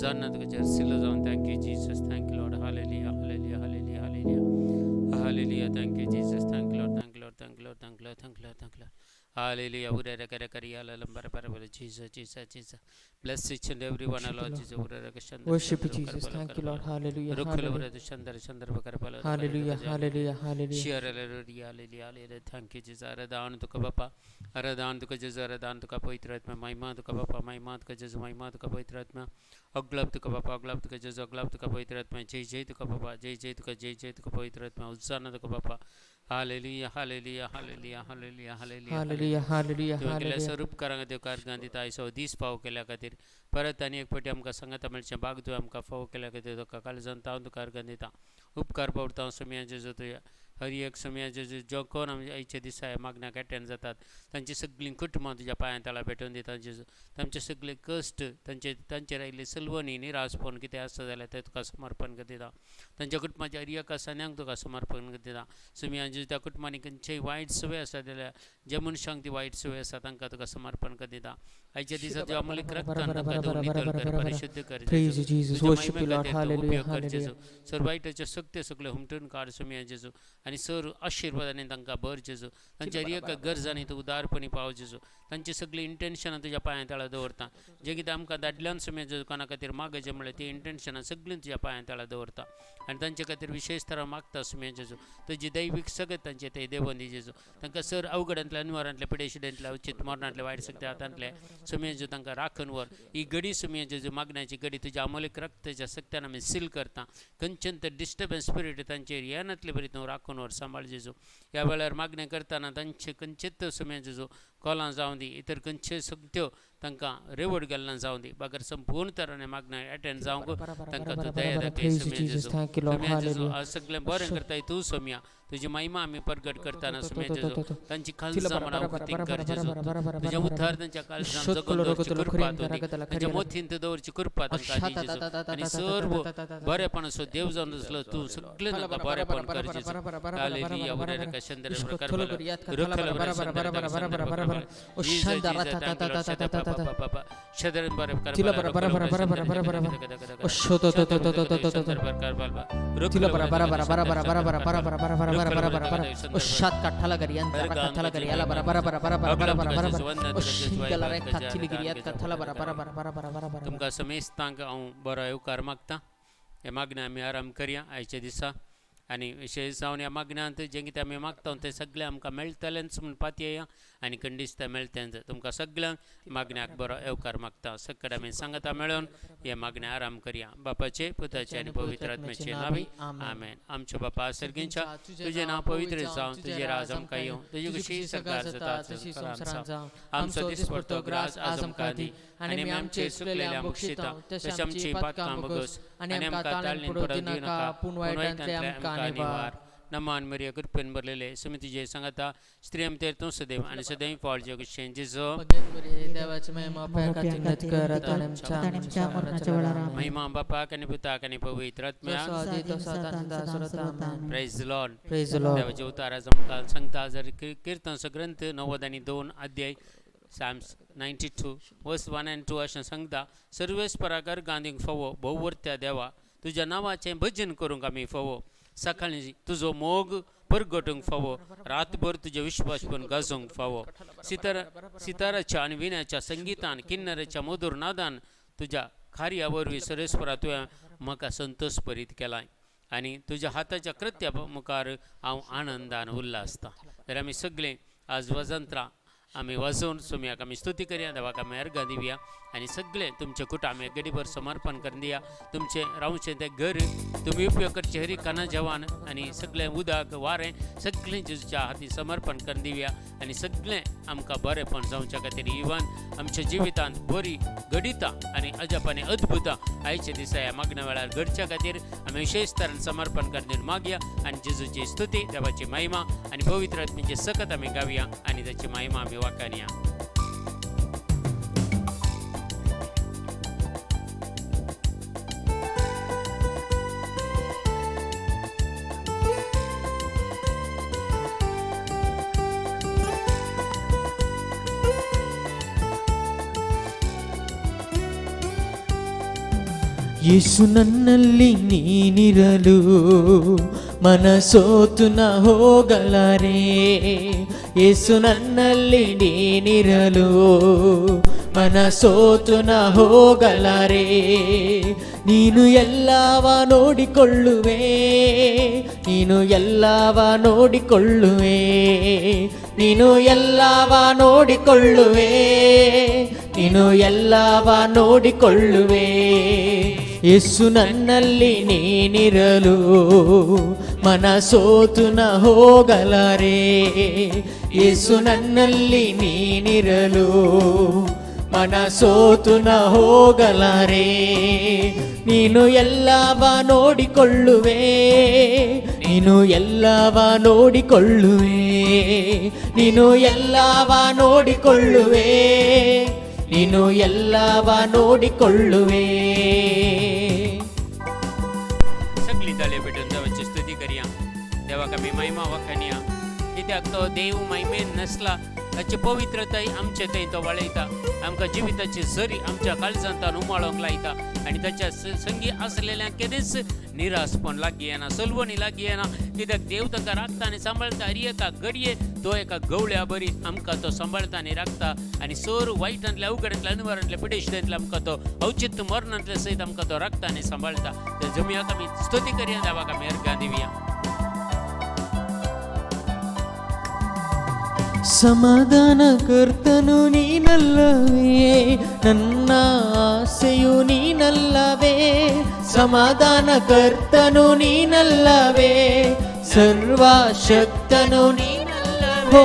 उजाना तुका जर्सिलो जावन. Thank you Jesus, thank you Lord. Hallelujah, hallelujah, hallelujah, hallelujah, hallelujah. Thank you Jesus, thank you Lord, thank you Lord, thank you Lord, thank you Lord, thank you Lord, thank you Lord. Hallelujah. Urara kara kariya lalam bara bara bara. Jesus, Jesus, Jesus. Bless each and every one, Worship you, Lord Lord. Jesus. Urara kashandra Worship you, chandra Jesus. karpala Thank you, Lord. karpala. Hallelujah. Rukhula Hallelujah. vara chandra chandra karpala Hallelujah. Hallelujah. Hallelujah. Thank you Jesus. आराधन तुका बापा, आराधन तुका जेजू, आराधन तुका पवित्र आत्मा, महिमा तुका बापा, महिमा तुका जेजू, महिमा तुका पवित्र आत्मा, अगलब तुका बापा, अगलब तुका जेजू, अगलब तुका पवित्र आत्मा, जय जय तुका बापा, जय जय तुका, जय जय तुका पवित्र आत्मा, उत्साह तुका बापा. Hallelujah, hallelujah, hallelujah, hallelujah, hallelujah. Hallelujah. Hallelujah. तुवें केल्ल्या Hallelujah. स्वरूप करांक देव कारगान दिता आयचो दीस फावो केल्या खातीर परत आनी एक फावटी आमकां सांगाता मेळचें भाग तुवें आमकां फावो केल्या खातीर तुका काळजान तावन तुका अर्गां दिता. उपकार पावता सोमया जेजू तुज्या हर एक सोमया जेजू जो कोण आमच्या आयच्या दिसा ह्या मागण्याक एटेंड जातात तांची सगळीं कुटुंबां तुज्या पांयां तळा भेटोवन दिता जेजू. तांचे सगळे कश्ट तांचे तांचेर आयिल्ले सलवणी निराशपण कितें आसा जाल्यार तें तुका समर्पण दिता. तांच्या कुटुंबाच्या हर एका सन्यांक तुका समर्पण दिता सोमया जेजू. त्या कुटुंबांनी खंयचेय वायट संवय आसा जाल्यार ज्या मनशांक ती वायट संवय आसा तांकां तुका समर्पण दिता. आयच्या दिसा तुज्या अमूल्य रक्तान तांकां धुवन नितळ कर, परिशुद्ध कर. Praise you, Jesus. तुज्या Worship you, महिमे Lord. खातीर तूं Hallelujah. उपयोग कर Hallelujah. जेजू. सर वायटाच्यो शक्त्यो सगळ्यो हुमटून काड सोमया जेजू आनी सर आशिर्वादांनी तांकां भर जेजू. तांच्या हर एका गरजांनी तूं उदारपणी पाव जेजू. तांची सगळीं इंटेन्शनां तुज्या पांयां तळा दवरता. जें कितें आमकां दादल्यान सोमया जेजू कोणा खातीर मागचें म्हणल्यार ती इंटेन्शनां सगळीं तुज्या पांयां तळा दवरता आनी तांचे खातीर विशेश तरा मागता सोमया जेजू. तुजी दैवीक सगळें तांचे ते देवोन दी जेजू. तांकां सर अवघडांतल्या अनवारांतल्या पिडेशिडेंतल्या उचित मरणांतल्या वायट शक्ती हातांतले सोमया जेजू तांकां राखून व्हर. ही घडी सोमया जेजू मागण्याची घडी तुज्या अमोलीक रक्ताच्या शक्त्यान आमी सील करता. खंयच्यान तर डिस्टर्बन्स स्पिरीट तांचेर येनातले बरी तूं राखून व्हर, सांबाळ जेजू. ह्या वेळार मागणें करतना तांचे खंयचेच सोमया जेजू कोलां जावं दी, इतर खंयच्यो सगळ्यो तांकां रेवड गेल्ल्यान जावं दी, बगर संपूर्ण तराने मागणें एटेंड जावंक तांकां तूं दया दाखय Praise you, सोमया Jesus. जेजू. Thank you, Lord. सोमया जेजू Hallelujah. आज सगळें बरें करताय तूं सोमया. तुजी महिमा आमी परगट करतना सोमया जेजू तांची काळजां म्हणा उक्ती कर जेजू. तुजें उतार तांच्या काळजां जगून दवरची कृपा तूं दी, तांच्या मोतींत दवरची कृपा तांकां दी जेजू. आनी सर्व बरेपणाचो देव जावन आसलो तूं सगळें तांकां बरेपण कर जेजू. हालेलुया. उरेर कशंदर प्रकार रुखल तुमकां समेस्तांक हांव बरो येवकार मागता. हे मागणें आमी आराम करया आयच्या दिसा आनी विशेश जावन ह्या मागण्यांत जें कितें आमी मागता तें सगळें आमकां मेळटलेंच म्हूण पातयेया आनी खंडीत तें मेळटलेंच. तुमकां सगळ्यांक मागण्याक बरो येवकार मागता. सगळे आमी सांगता मेळोन हे मागणें आराम करया. बापाचे, पुताचे आनी पवित्र आत्म्याचे नांवी आमेन. आमच्या बापा सर्गींच्या, तुजें नांव पवित्र जावं, तुजें राज आमकां येवं, तुजी खुशी सरकार जाता तशी संवसारांत जावं. आमचो दिसपडतो ग्रास आज आमकां दी आनी आमी आमचे चुकलेले बक्षिता तशें आमची पातकां बगस आनी आमकां ताळणीन पडूं दिनाका, पूण वायटांतले आमकां निवार. नमान मरिया, कृपेन भरलेले, सुमी तुजे सांगता, स्त्री तेर तूं सदैव आनी सदैव फळ जगशें जेजो. देवाची महिमा कर आता आणि आमच्या मरणाच्या वेळार. आमेन. महिमा बापाक आनी पुताक आनी पवित्र आत्म्याक. जसो आदी तसो आता आणि सदा सर्वदा. आमेन. Praise Lord. Praise the Lord. देवाचे उतार आज आमकां सांगता जर किर्तन ग्रंथ 92 अध्याय, Psalms 92 verse 1 and 2 अशें सांगता, सर्वेस्पराक गांधींक फावो भोववर्त्या देवा, तुज्या नांवाचें भजन करूंक आमी फावो. सकाळीं तुजो मोग परगटूंक फावो, रातभर तुजें विश्वासपण गाजोवंक फावो. सिताराच्या आनी विण्याच्या संगितान, किन्नराच्या मधुर नादान तुज्या कार्या वरवीं सर्वेस्परा तुवें म्हाका संतोष परीत केलाय आनी तुज्या हाताच्या कृत्या मुखार हांव आनंदान उल्लासता. तर आमी सगळे आज वजंत्रां आमी वाजोवन सोमयाक आमी स्तुती करया, देवाक आमी अर्गां दिवया आनी सगळें तुमचें कुटुंब आमी गडीभर समर्पण करून दिया. तुमचें रावचें तें घर तुमी उपयोग करचें हरी काना जेवण आनी सगळें उदक वारें सगळें जेजूच्या हाती समर्पण करून दिवया आनी सगळें आमकां बरेंपण जावच्या खातीर इवन आमच्या जिवितांत बरी घडितां आनी अजाप आनी अद्भुतां आयच्या दिसा ह्या मागण्या वेळार घडच्या खातीर आमी विशेश तरेन समर्पण करून दिवन मागया आनी जेजूची स्तुती, देवाची महिमा आनी पवित्र आत्म्याची सकत आमी गावया आनी ताची महिमा आमी वाखाणया. ಯೇಸು ನನ್ನಲ್ಲಿ ನೀನಿರಲು ಮನಸೋತು ನ ಹೋಗಲಾರೆ. ಯೇಸು ನನ್ನಲ್ಲಿ ನೀನಿರಲು ಮನಸೋತು ನ ಹೋಗಲಾರೆ. ನೀನು ಎಲ್ಲವ ನೋಡಿಕೊಳ್ಳುವೆ, ನೀನು ಎಲ್ಲವ ನೋಡಿಕೊಳ್ಳುವೆ, ನೀನು ಎಲ್ಲವ ನೋಡಿಕೊಳ್ಳುವೆ, ನೀನು ಎಲ್ಲವ ನೋಡಿಕೊಳ್ಳುವೆ. ಯೇಸು ನನ್ನಲ್ಲಿ ನೀನಿರಲು ಮನಸೋತು ನ ಹೋಗಲಾರೆ. ಯೇಸು ನನ್ನಲ್ಲಿ ನೀನಿರಲು ಮನಸೋತು ನ ಹೋಗಲಾರೆ. ನೀನು ಎಲ್ಲವ ನೋಡಿಕೊಳ್ಳುವೆ, ನೀನು ಎಲ್ಲವ ನೋಡಿಕೊಳ್ಳುವೆ, ನೀನು ಎಲ್ಲವ ನೋಡಿಕೊಳ್ಳುವೆ, ನೀನು ಎಲ್ಲವ ನೋಡಿಕೊಳ್ಳುವೆ. सगळी ताळयो पेटून देवाची स्तुती करया. देवाक आमी महिमा वाखाणया, कित्याक तो देव महिमेन नसला. ताची पवित्रताय आमचे थंय तो वळयता. आमकां जिविताची झरी आमच्या काळजांतान उमाळोंक लायता आनी ताच्या संगी आसलेल्यांक केदीच निरासपण लागीं येना, सलवणी लागीं येना, कित्याक देव ताका राखता आनी सांबाळटा. हर एका घडये तो एका गवळ्या बरी आमकां तो सांबाळटा आनी राखता आनी सोर वायटांतल्या, अवघडांतल्या, अनवरांतल्या, पिडेश्टांतल्या आमकां तो अवचित मरणांतल्या सयत आमकां तो राखता आनी सांबाळटा. त्या जमयाक आमी स्तुती करया, देवाक आमी अर्घां दिवया. ಸಮಾಧಾನ ಕರ್ತನು ನೀನಲ್ಲವೇ, ನನ್ನ ಆಸೆಯು ನೀನಲ್ಲವೇ. ಸಮಾಧಾನ ಕರ್ತನು ನೀನಲ್ಲವೇ, ಸರ್ವಶಕ್ತನು ನೀನಲ್ಲವೇ. ಓ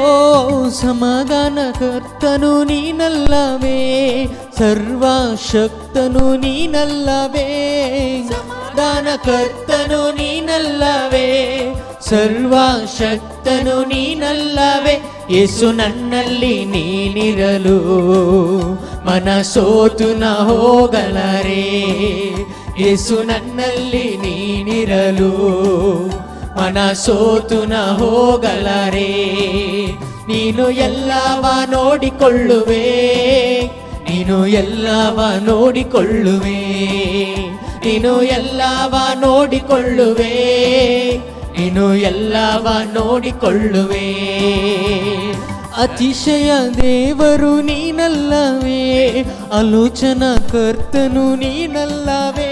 ಸಮಾಧಾನ ಕರ್ತನು ನೀನಲ್ಲವೇ, ಸರ್ವಶಕ್ತನು ನೀನಲ್ಲವೇ. ಸಮಾಧಾನ ಕರ್ತನು ನೀನಲ್ಲವೇ, ಸರ್ವಶಕ್ತನು ನೀನಲ್ಲವೇ. ಯೇಸು ನನ್ನಲ್ಲಿ ನೀನಿರಲು ಮನಸೋತು ನ ಹೋಗಲಾರೆ. ಯೇಸು ನನ್ನಲ್ಲಿ ನೀನಿರಲು ಮನಸೋತು ನ ಹೋಗಲಾರೆ. ನೀನು ಎಲ್ಲವ ನೋಡಿಕೊಳ್ಳುವೆ, ನೀನು ಎಲ್ಲವ ನೋಡಿಕೊಳ್ಳುವೆ, ನೀನು ಎಲ್ಲವ ನೋಡಿಕೊಳ್ಳುವೆ, ನೀನು ಎಲ್ಲವ ನೋಡಿಕೊಳ್ಳುವೆ. ಅತಿಶಯ ದೇವರು ನೀನಲ್ಲವೇ, ಆಲೋಚನಾ ಕರ್ತನು ನೀನಲ್ಲವೇ.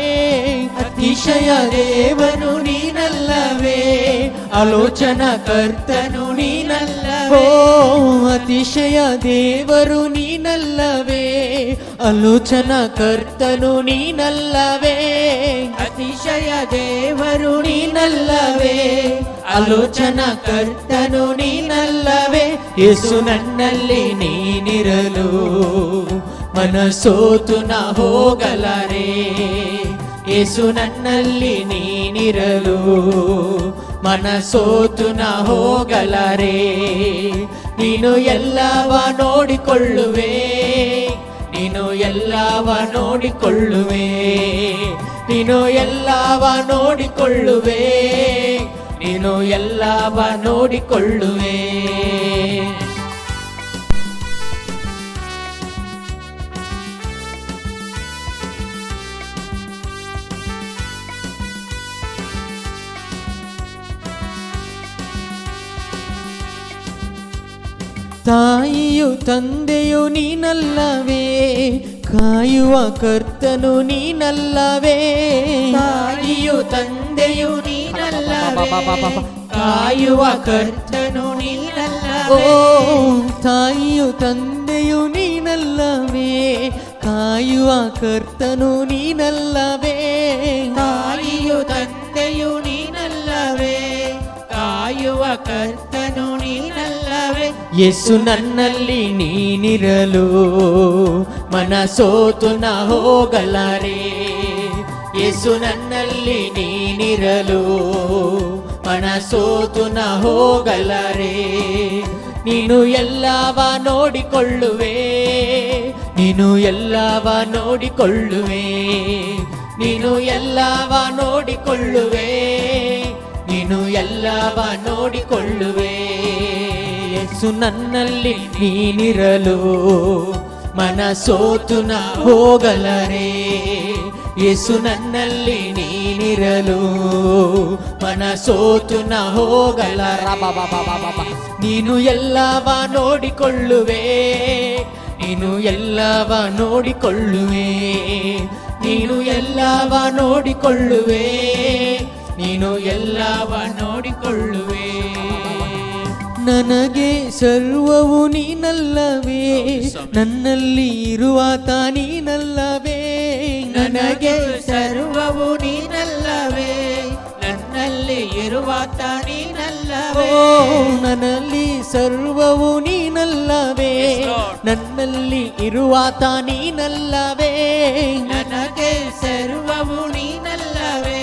ಅತಿಶಯ ದೇವರು ನೀನಲ್ಲವೇ, ಆಲೋಚನಾ ಕರ್ತನು ನೀನಲ್ಲವೇ. ಓ ಅತಿಶಯ ದೇವರು ನೀನಲ್ಲವೇ, ಆಲೋಚನಾ ಕರ್ತನು ನೀನಲ್ಲವೇ. ಅತಿಶಯ ದೇವರು ನೀನಲ್ಲವೇ, ಆಲೋಚನಾ ಕರ್ತನು ನೀನಲ್ಲವೇ. ಯೇಸು ನನ್ನಲ್ಲಿ ನೀನಿರಲು ಮನಸೋತು ನ ಹೋಗಲಾರೆ. ಯೇಸು ನನ್ನಲ್ಲಿ ನೀನಿರಲು ಮನಸೋತು ನ ಹೋಗಲಾರೆ. ನೀನು ಎಲ್ಲವ ನೋಡಿಕೊಳ್ಳುವೆ, ನೀನು ಎಲ್ಲವ ನೋಡಿಕೊಳ್ಳುವೆ, ನೀನು ಎಲ್ಲವ ನೋಡಿಕೊಳ್ಳುವೆ, ನೀನು ಎಲ್ಲವ ನೋಡಿಕೊಳ್ಳುವೆ. ತಾಯಿಯು ತಂದೆಯು ನೀನಲ್ಲವೇ, ಕಾಯುವ ಕರ್ತನು ನೀನಲ್ಲವೇ. ತಾಯಿಯು ತಂದೆಯು ನೀನಲ್ಲವೇ, ಕಾಯುವ ಕರ್ತನು ನೀನಲ್ಲವೇ. ಓ ತಾಯಿಯು ತಂದೆಯು ನೀನಲ್ಲವೇ, ಕಾಯುವ ಕರ್ತನು ನೀನಲ್ಲವೇ. ತಾಯಿಯು ತಂದೆಯು ನೀನಲ್ಲವೇ, ಕಾಯುವ ಕರ್ತನು ನೀನಲ್ಲವೇ. ಯೇಸು ನನ್ನಲ್ಲಿ ನೀನಿರಲು ಮನಸೋತು ನ ಹೋಗಲಾರೆ. ಯೇಸು ನನ್ನಲ್ಲಿ ನೀನಿರಲು ಮನಸೋತು ನ ಹೋಗಲಾರೆ. ನೀನು ಎಲ್ಲವ ನೋಡಿಕೊಳ್ಳುವೆ, ನೀನು ಎಲ್ಲವ ನೋಡಿಕೊಳ್ಳುವೆ, ನೀನು ಎಲ್ಲವ ನೋಡಿಕೊಳ್ಳುವೆ, ನೀನು ಎಲ್ಲವ ನೋಡಿಕೊಳ್ಳುವೆ. ಯೇಸು ನನ್ನಲ್ಲಿ ನೀನಿರಲು ಮನಸೋತು ನ ಹೋಗಲಾರೆ. ಯೇಸು ನನ್ನಲ್ಲಿ ನೀನಿರಲು ಮನಸೋತು ನ ಹೋಗಲ. ನೀನು ಎಲ್ಲವ ನೋಡಿಕೊಳ್ಳುವೆ, ನೀನು ಎಲ್ಲವ ನೋಡಿಕೊಳ್ಳುವೆ, ನೀನು ಎಲ್ಲವ ನೋಡಿಕೊಳ್ಳುವೆ, ನೀನು ಎಲ್ಲವ ನೋಡಿಕೊಳ್ಳುವೆ. ನನಗೆ ಸರ್ವವು ನೀನಲ್ಲವೇ? ನನ್ನಲ್ಲಿ ಇರುವಾತ ನೀನಲ್ಲವೇ? ನನಗೆ ಸರ್ವವು ನೀನಲ್ಲವೇ? ನನ್ನಲ್ಲಿ ಇರುವಾತ ನೀನಲ್ಲವೇ? ಓ, ನನ್ನಲ್ಲಿ ಸರ್ವವು ನೀನಲ್ಲವೇ? Yes, Lord. ನನ್ನಲ್ಲಿ ಇರುವಾತ ನೀನಲ್ಲವೇ? ನನಗೆ ಸರ್ವವು ನೀನಲ್ಲವೇ?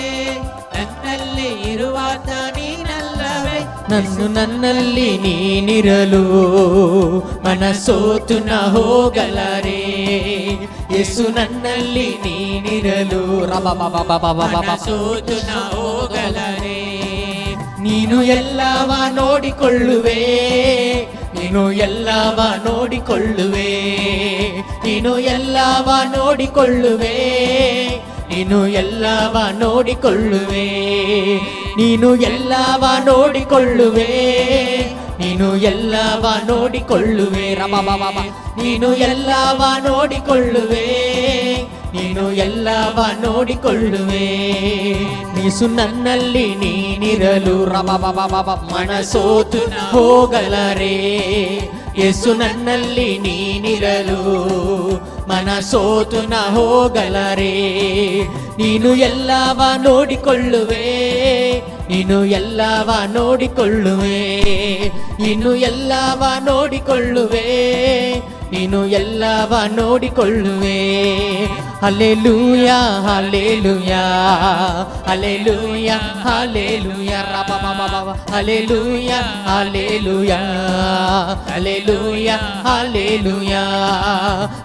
ನನ್ನಲ್ಲಿ ಇರುವಾತ ನೀನಲ್ಲವೇ? ನನ್ನಲ್ಲಿ ನೀನಿರಲು ಮನಸೋತು ನ ಹೋಗಲಾರೆ. ಯೇಸು ನನ್ನಲ್ಲಿ ನೀನಿರಲು ಮನಸೋತು ನ ಹೋಗಲಾರೆ. ನೀನು ಎಲ್ಲವ ನೋಡಿಕೊಳ್ಳುವೆ, ನೀನು ಎಲ್ಲವ ನೋಡಿಕೊಳ್ಳುವೆ, ನೀನು ಎಲ್ಲವ ನೋಡಿಕೊಳ್ಳುವೆ, ನೀನು ಎಲ್ಲವ ನೋಡಿಕೊಳ್ಳುವೆ, ನೀನು ಎಲ್ಲವ ನೋಡಿಕೊಳ್ಳುವೆ, ನೀನು ಎಲ್ಲವ ನೋಡಿಕೊಳ್ಳುವೆ. ರಬ, ನೀನು ಎಲ್ಲವ ನೋಡಿಕೊಳ್ಳುವೆ, ನೀನು ಎಲ್ಲವ ನೋಡಿಕೊಳ್ಳುವೆ. ಯೇಸು ನನ್ನಲ್ಲಿ ನೀನಿರಲು ರಬ ಮನಸೋತು ಹೋಗಲಾರೆ. ಯೇಸು ನನ್ನಲ್ಲಿ ನೀನಿರಲು ಮನಸೋತು ನ ಹೋಗಲಾರೆ. ನೀನು ಎಲ್ಲವ ನೋಡಿಕೊಳ್ಳುವೆ, ನೀನು ಎಲ್ಲವ ನೋಡಿಕೊಳ್ಳುವೆ, ನೀನು ಎಲ್ಲವ ನೋಡಿಕೊಳ್ಳುವೆ, ನೀನು ಎಲ್ಲವ ನೋಡಿಕೊಳ್ಳುವೆ. Hallelujah, hallelujah, hallelujah, hallelujah, ರಬ ಬ, hallelujah, hallelujah, hallelujah, hallelujah,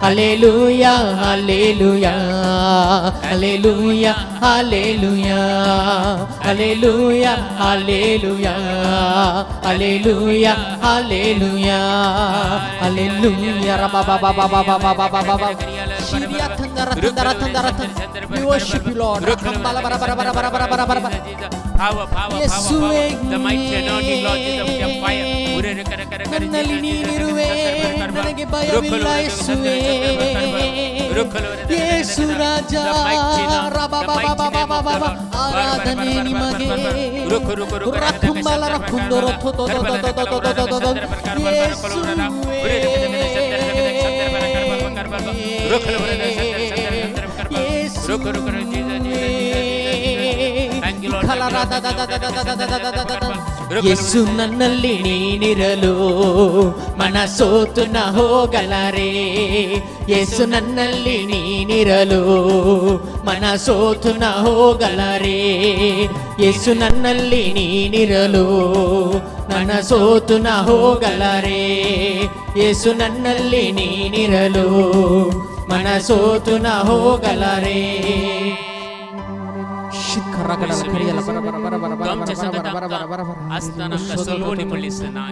hallelujah, hallelujah, hallelujah, hallelujah, hallelujah, hallelujah, hallelujah, hallelujah, hallelujah, ರಬ ಬ ಬ ಬ ಬ ಬ ಬ ಬ ಬ. We worship you, Lord. ಯೇಸುವೇ, The mighty anointing, Lord Jesus, with your fire. ನನ್ನಲ್ಲಿ ನೀನಿರುವೆ, ನನಗೆ ಭಯವಿಲ್ಲ ಯೇಸುವೇ. ಯೇಸು ರಾಜ, ರಬ ಬ ಬ ಬ ಬ ಬ ಬ. ಆರಾಧನೆ ನಿಮಗೆ. ರಕುಂಬಲ ರಕುಂದೊರ ಥೊ ಥೊ ಥೊ ಥೊ ಥೊ ಥೊ ಥೊ ಥೊ ಥೊ. ಯೇಸುವೇ. Thank you, Lord. ಯೇಸು ನನ್ನಲ್ಲಿ ನೀನಿರಲು ಮನಸೋತು ನ ಹೋಗಲಾರೆ. ಯೇಸು ನನ್ನಲ್ಲಿ ನೀನಿರಲು ಮನಸೋತು ನ ಹೋಗಲಾರೆ. ಯೇಸು ನನ್ನಲ್ಲಿ ನೀನಿರಲು ಮನಸೋತು ನ ಹೋಗಲಾರೆ. ಯೇಸು ನನ್ನಲ್ಲಿ ನೀನಿರಲು ಮನಸೋತು ನ ಹೋಗಲಾರೆ. तूं आमच्या संगत आमकां आसतना आमकां सलवणी म्हणली ना,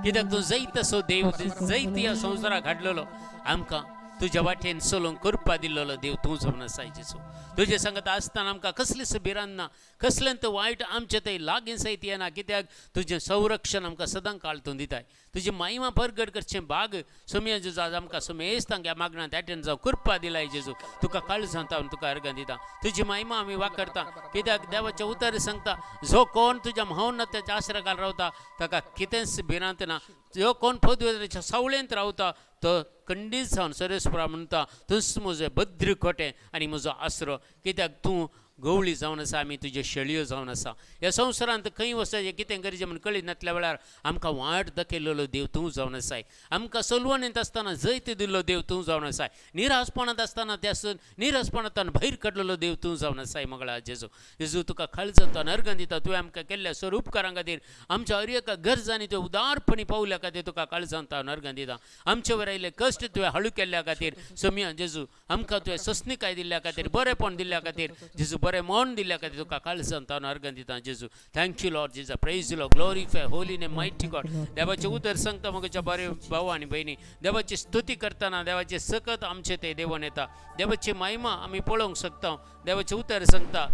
कित्याक तूं जैत असो देव, जैत ह्या संवसाराक हाडलेलो, आमकां तुज्या वाटेन चलोवंक करपा दिल्लो देव तूं जावन आसाय जेजू. तुजे संगत आसतना आमकां कसलीच भिरांत ना, कसलेंच वायट आमचे थंय लागीं सयत येना, कित्याक तुजें संरक्षण आमकां सदां काळ तूं दिताय. तुजी महिमा परगट करचें भाग सोमया जेजू आज आमकां समेस्तांक ह्या मागण्यांत एटेंड जावं कृपा दिलाय जेजू. तुका काळजांत हांव तुका अर्गां दिता. तुजी महिमा आमी वापरता, कित्याक देवाचें उतर सांगता, जो कोण तुज्या महोन्नत्याच्या आश्रयाखाल रावता ताका कितेंच भिरांत ना, जो कोण पदवेच्या सावळेंत रावता तो खंडीत जावन सरेस्परा म्हणटा, तूंच म्हजो भद्र खोटें आनी म्हजो आसरो, कित्याक तूं गवळी जावन आसा, आमी तुज्यो शेळयो जावन आसा. ह्या संवसारांत खंय वचचें कितें गरजें म्हूण कळी नासल्या वेळार आमकां वाट दाखयलेलो देव तूं जावन आसाय. आमकां सलवणींत आसतना जैत दिल्लो देव तूं जावन आसाय. निराशपणांत आसतना त्या निराशपणांतल्यान भायर काडलेलो देव तूं जावन आसाय. मंगळा जेजू, जेजू, तुका काळजांत अर्गां दिता. तुवें आमकां केल्ल्या सर उपकारां खातीर, आमच्या हर एका गरजांनी तुवें उदारपणी पावल्या खातीर तुका काळजांत अर्गां दिता. आमचे वयर आयिल्ले कश्ट तुवें हळू केल्ल्या खातीर, सोमया जेजू, आमकां तुवें सस्निकाय दिल्ल्या खातीर, बरेपण दिल्ल्या खातीर जेजू, बरें बरें मन दिल्ल्या खातीर तुका काळजान तावन अर्गां दिता जेजू. Thank you Lord Jesus. Praise Lord. Glorify holy name, mighty God. देवाचें उतर सांगता म्हज्या बरे भाव आनी भयणी, देवाची स्तुती करतना देवाचे सकत आमचे ते देवून येता. देवाची महिमा आमी पळोवंक शकता. देवाचें उतर सांगता,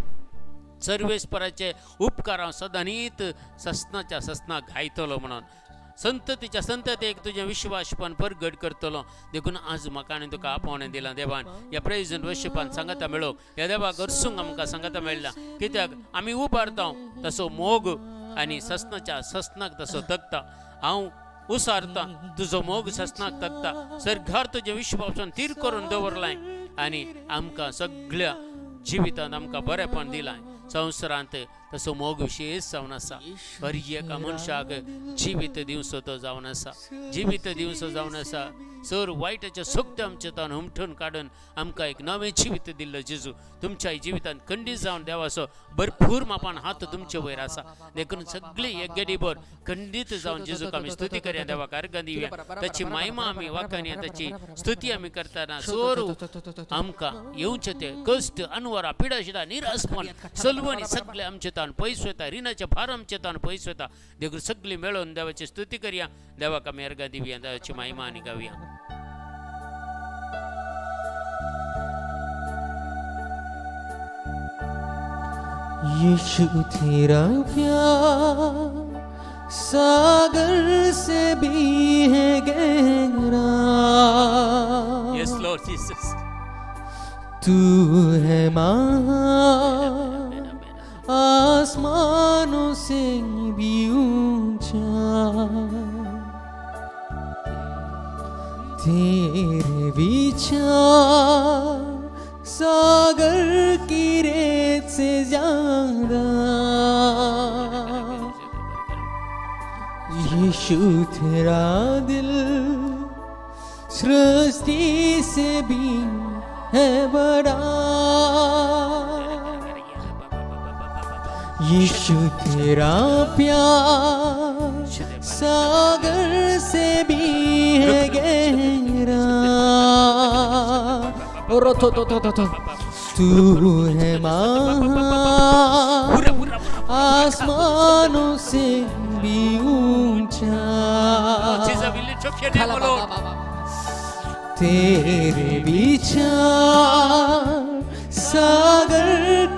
सर्वेस्पराचे उपकार हांव सदांनीत ससनाच्या ससनाक घायतलो म्हणून, संततीच्या संततेक तुजें विश्वासपण परगट करतलो. देखून आज म्हाका आनी तुका आपोवणें दिलां देवान. ह्या प्रेज वर्शिपान सांगाता मेळोवंक, ह्या देवाक गरसूंक आमकां सांगाता मेळ्ळा, कित्याक आमी उबारता तसो मोग आनी ससनाच्या ससनाक तसो तगता. हांव उसारता तुजो मोग ससनाक तगता. सरघार तुजें विश्वासान थीर करून दवरलाय आनी आमकां सगळ्या जिवितांत आमकां बरेंपण दिलां. संवसारांत तसो मोग विशेश जावन आसा. हर एका मनशाक जिवीत दिवचो तो जावन आसा, जिवीत दिवचो जावन आसा. सर वायटाचे सगळे आमचे तान हुमटून काडून आमकां एक नवें जिवीत दिल्लो जेजू. तुमच्या जिवितांत खंडीत जावन देवाचो भरपूर मापान हात तुमचे वयर आसा. देखून सगळी एक गेडीभर खंडीत जावन जेजूक आमी स्तुती करया, देवाक अर्गां दिवया. ताची महिमा आमी वाखाणया. ताची स्तुती आमी करतना सोर आमकां येवचे ते कश्ट, अनवरा, पिडाशिडा, निरासपण, सलवणी सगळे आमचे तान पयस वता. रिणाचे भार आमचे तान पयस वता. देखून सगळी मेळोवन देवाची स्तुती करया, देवाक आमी अर्गां दिवया, देवाची महिमा आनी गावया. यीशु तेरा प्यार सागर से भी है गहरा. Yes Lord Jesus. तू है महान, आसमानों से भी ऊंचा. तेरे विचार सागर की रेत से ज्यादा. यीशु तेरा दिल सृष्टि से भी है बड़ा. यीशु तेरा प्यार सागर से भी है गहरा. तो तू है महान, आसमानों से भी ऊंचा. Jesus, we lift up your name, O Lord. तेरे विचार सागर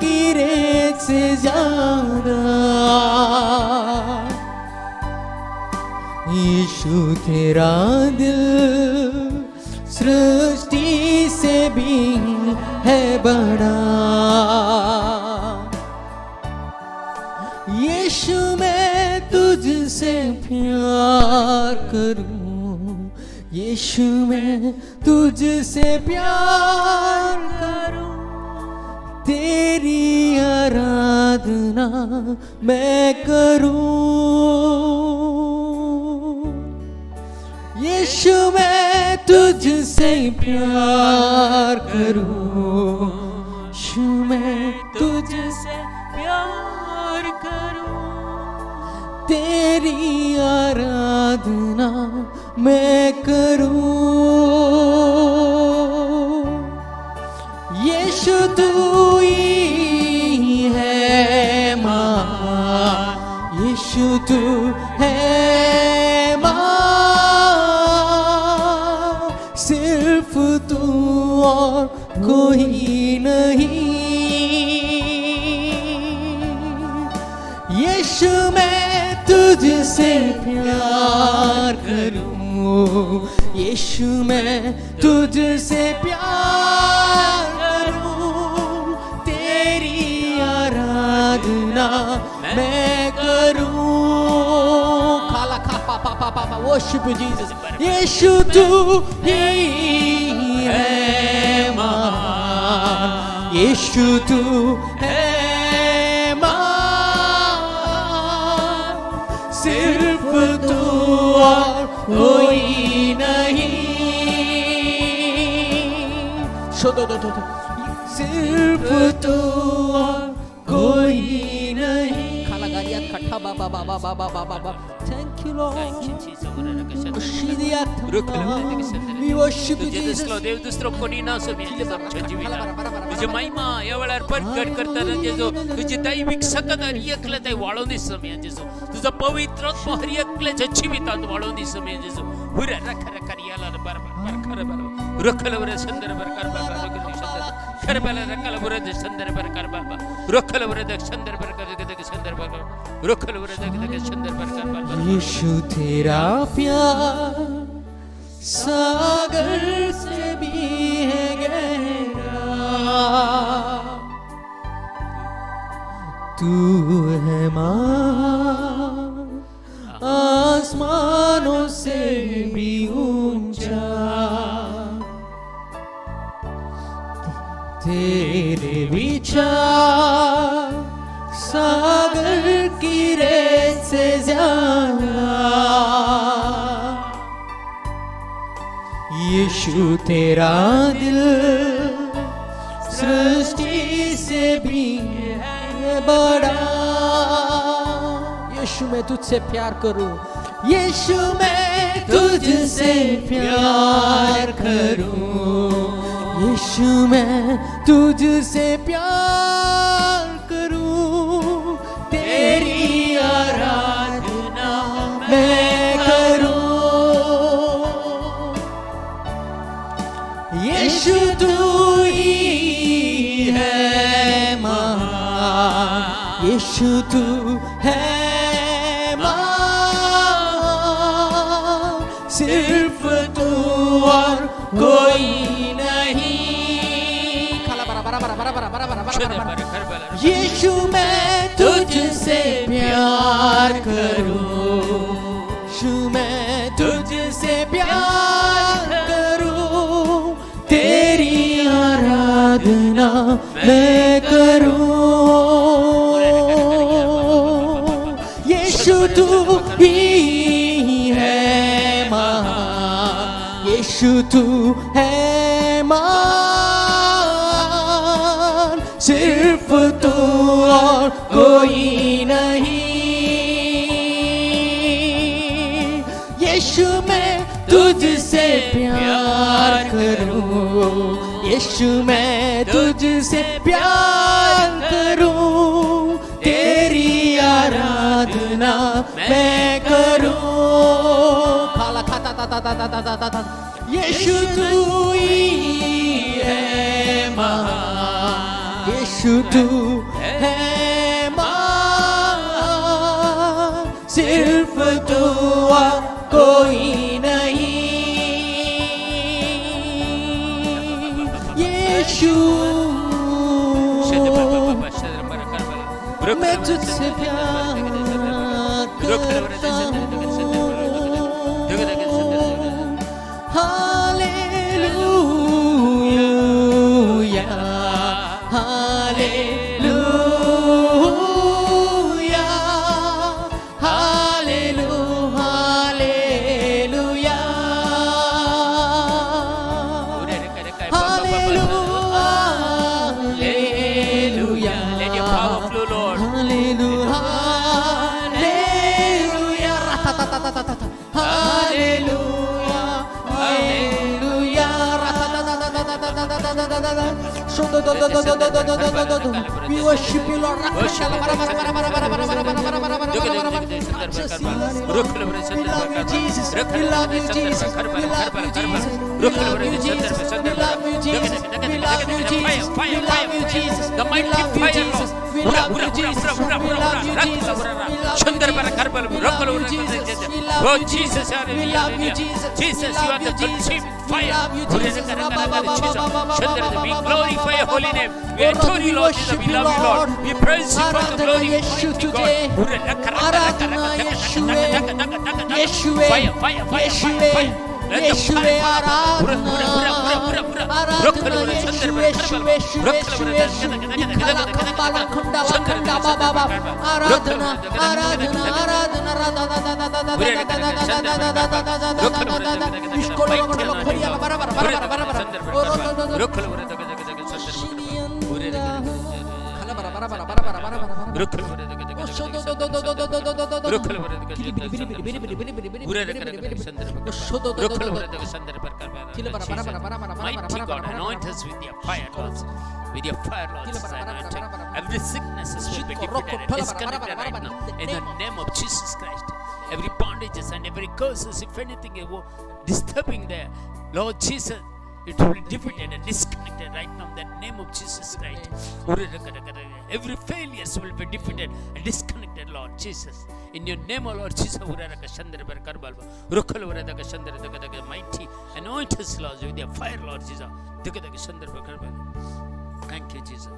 की रेत से ज्यादा. यीशु तेरा दिल सृष्टि से भी है बड़ा. यीशु मैं तुझसे प्यार करूं, यीशु मैं तुझसे प्यार करूं, तेरी आराधना मैं करूं. यीशु मैं तुझसे प्यार करूं, यीशु मैं तुझसे प्यार करूं, तेरी आराधना मैं करूं. यीशु तू ही है महान, यीशु तू है महान, सिर्फ तू और कोई नहीं. यीशु मैं तुझसे प्यार करूं, यीशु मैं तुझसे प्यार करूं, तेरी आराधना मैं करूं. खाला खा पा पा पा पा पा. Worship you, Jesus. यीशु तू ही है महान, यीशु तू है महान, सिर्फ तू और कोई नहीं. शो दो दो दो दो. सिर्फ तू और कोई नहीं. खाला गारिया खट्टा बाबा बाबा बाबा बाबा बाबा. Thank you Lord. We worship you, तुझे Jesus. दुसरो देव दुसरो कोणी ना सोबी आमच्या जिवितात. तुझी महिमा ह्या वेळार प्रगट करतना जेजू, तुजी दैवीक सकत हर एकले थंय वाळोवन दिसता जेजू. तुजो पवित्र आत्मो हर एकल्याच्या जिवितांत वाळोवन दिसता जेजू. हुरा रख रख याला बर बर बर खर बर रखल वर संदर बर कर बर बर खर बर रखल वर संदर बर कर बर बर रखल वर संदर बर कर संदर बर रखल वर संदर बर कर बर बर. यीशु तेरा प्यार सागर से भी है गहरा, तू है महान, आसमानों से भी ऊंचा. तेरे विचार सागर की रेत से ज्यादा. यीशु तेरा दिल सृष्टि से भी है बड़ा. यीशु मैं तुझसे प्यार करूं, यीशु मैं तुझसे प्यार करूं, यीशु मैं तुझसे प्यार करूं, तेरी आराधना मैं करूं. यीशु तू ही है महान, यीशु तू है महान, सिर्फ तू और कोई नहीं. यीशु मैं तुझसे प्यार करूं, यीशु मैं तुझसे प्यार करूं, तेरी आराधना मैं करूं. यीशु तू ही है महान, यीशु तू है महान, सिर्फ तू और कोई नहीं. यीशु मैं तुझसे प्यार करूं, यीशु मैं तुझसे प्यार करूं, तेरी आराधना मैं करूं. खाला खाता ता ता ता ता ता ता ता. यीशु तू ही है महान, यीशु तू है महान, सिर्फ तू और कोई नहीं. यीशु मैं तुझसे प्यार करता हूँ. Hallelujah, hallelujah, hallelu hallelujah, hallelujah. Let your power flow, Lord. Hallelujah, hallelujah, ra-ta-ta-ta-ta-ta-ta. Hallelujah, hallelujah, ra-ta-ta-ta-ta-ta-ta-ta-ta-ta-ta-ta. Show-do-do-do-do-do-do-do-do-do-do. We worship you, Lord. Touch us, Lord. We love you, Jesus. We love you, Jesus. We love you, Jesus. We love you, Jesus. We love you, Jesus. We love you, Jesus. We love you, Jesus. The We mighty love you, fire, Jesus. Lord. We love you, Jesus. We love you, Jesus. We love you, Jesus. We love you, Jesus. We love Oh you, Jesus, Jesus. We love you, Jesus. Jesus, We you love are the you, Jesus. consuming We fire. love you, Jesus. We glorify your holy name. We adore you, We Lord Jesus. worship We you, love you, Lord. Lord. We praise you for the आराधना glory. Yeshu mighty तुझे. God. आराधना येशुवे. येशुवे. Fire, fire, fire, येशुवे. fire, fire. Let the येशुवे fire आराधना. आराधना येशु येशु येशु येशु येशु. इखाला खंबाला खंडाला खंडा बाबा बाबा. आराधना आराधना आराधना राधा दा दा दा दा दा दा दा दा दा दा दा दा दा दा दा दा दा दा. इश्कोलो बड़ो खोरिया बराबर बराबर बराबर. ओ रो दो दो दो. खाला बराबर बराबर बराबर बराबर बराबर. Mighty God, anoint us with your fire, Lord. With your fire, Lord, Jesus, anointing. Every sickness will be defeated and disconnected right now. In the name of Jesus Christ. Every bondages and every curses, if anything is disturbing there, Lord Jesus, it will be defeated and disconnected right now in the name of Jesus Christ. Every failures will be defeated and disconnected, Lord Jesus. In your name, O Lord Jesus, mighty anoint us, Lord, with your fire, Lord Jesus. Thank you, Jesus.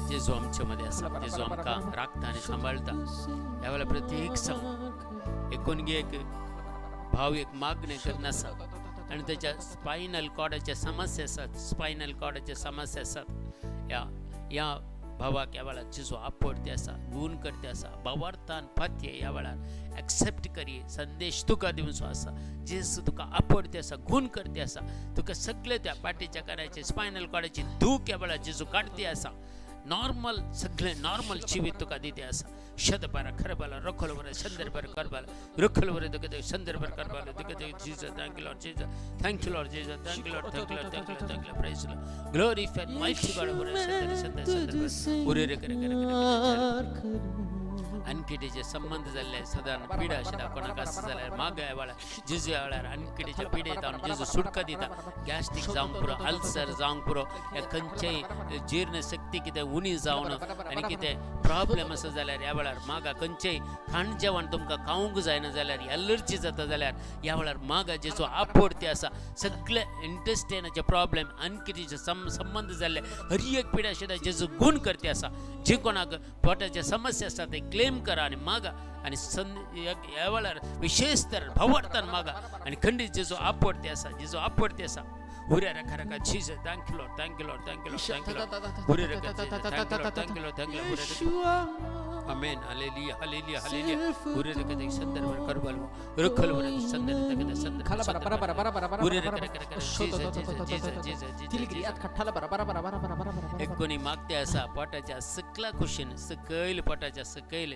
जेजू आमच्या मध्ये आसा. जेजू आमकां राखता आनी सांबाळटा. ह्या वेळार प्रत्येक सम एकूण एक भाव एक मागणें करून आसा आनी तेच्या स्पायनल कॉर्डाचे समस्या आसात. स्पायनल कॉर्डाचे समस्या आसात. ह्या ह्या भावाक ह्या वेळार जेजू आपडते आसा, गूण करते आसा. भावार्थान पातये ह्या वेळार एक्सेप्ट करी. संदेश तुका दिवचो आसा. जेजू तुका आपडते आसा, गूण करते आसा. तुका सगळे त्या पाठीच्या करायचे स्पायनल कॉर्डाची दूख ह्या वेळार जेजू काडते आसा. नॉर्मल सगळे नॉर्मल जिवीत तुका दिते आसा. शतबारा खरबाला रखल वर संदर्भ करबाला रखल वर तुका संदर्भ करबाला तुका. Jesus, thank you, Lord Jesus. Thank you, Lord Jesus. Thank you, Lord. Thank you, Lord. Thank you, thank you. Praise Lord, glorify mighty God. वर संदर्भ संदर्भ संदर्भ उरे रे करे करे करे. आणखी तेजे संबंध जाल्ले सदान पिडा आशिल्ल्या कोणाक आसा जाल्यार माग ह्या वेळार जेजू. ह्या वेळार आणखी पिडेत आनी जेजू सुटका दिता. गॅस्ट्रीक जावंक पुरो, अल्सर जावंक पुरो, ह्या खंयचेय जीर्ण शक्ती कितें उणी जावन आनी कितें प्रॉब्लेम आसा जाल्यार ह्या वेळार मागा. खंयचेय खाण जेवण तुमकां खावंक जायना जाल्यार, एलर्जी जाता जाल्यार ह्या वेळार मागा. जेजू आपडते आसा. सगळे इंटेस्टायनाचे प्रॉब्लेम, आणखी तेजे संबंध जाल्ले हर एक पिडा आशिल्ल्या जेजू गूण करते आसा. जे कोणाक पोटाचे समस्या आसा ते क्लेम करा आनी मागा आनी सन ह्या वेळार विशेष तर भावार्थान मागा आनी खंडीत जेजू आपडते आसा. जेजू आपडते आसा. उरे रखा रखा. Jesus, thank you, Lord. Thank you, Lord. Thank you, Lord. Thank you, Lord. उरे रखा. Thank you, Lord. Thank you, Lord. Thank you, Lord. Amen. Hallelujah, hallelujah, hallelujah. उरे रखा संदर्भ करबल रखल वर संदर्भ संदर्भ. उरे रखा रखा रखा. Jesus, Jesus, Jesus, Jesus, Jesus. एक कोणी मागते आसा पोटाच्या सकला कुशीन, सकयल पोटाच्या सकयल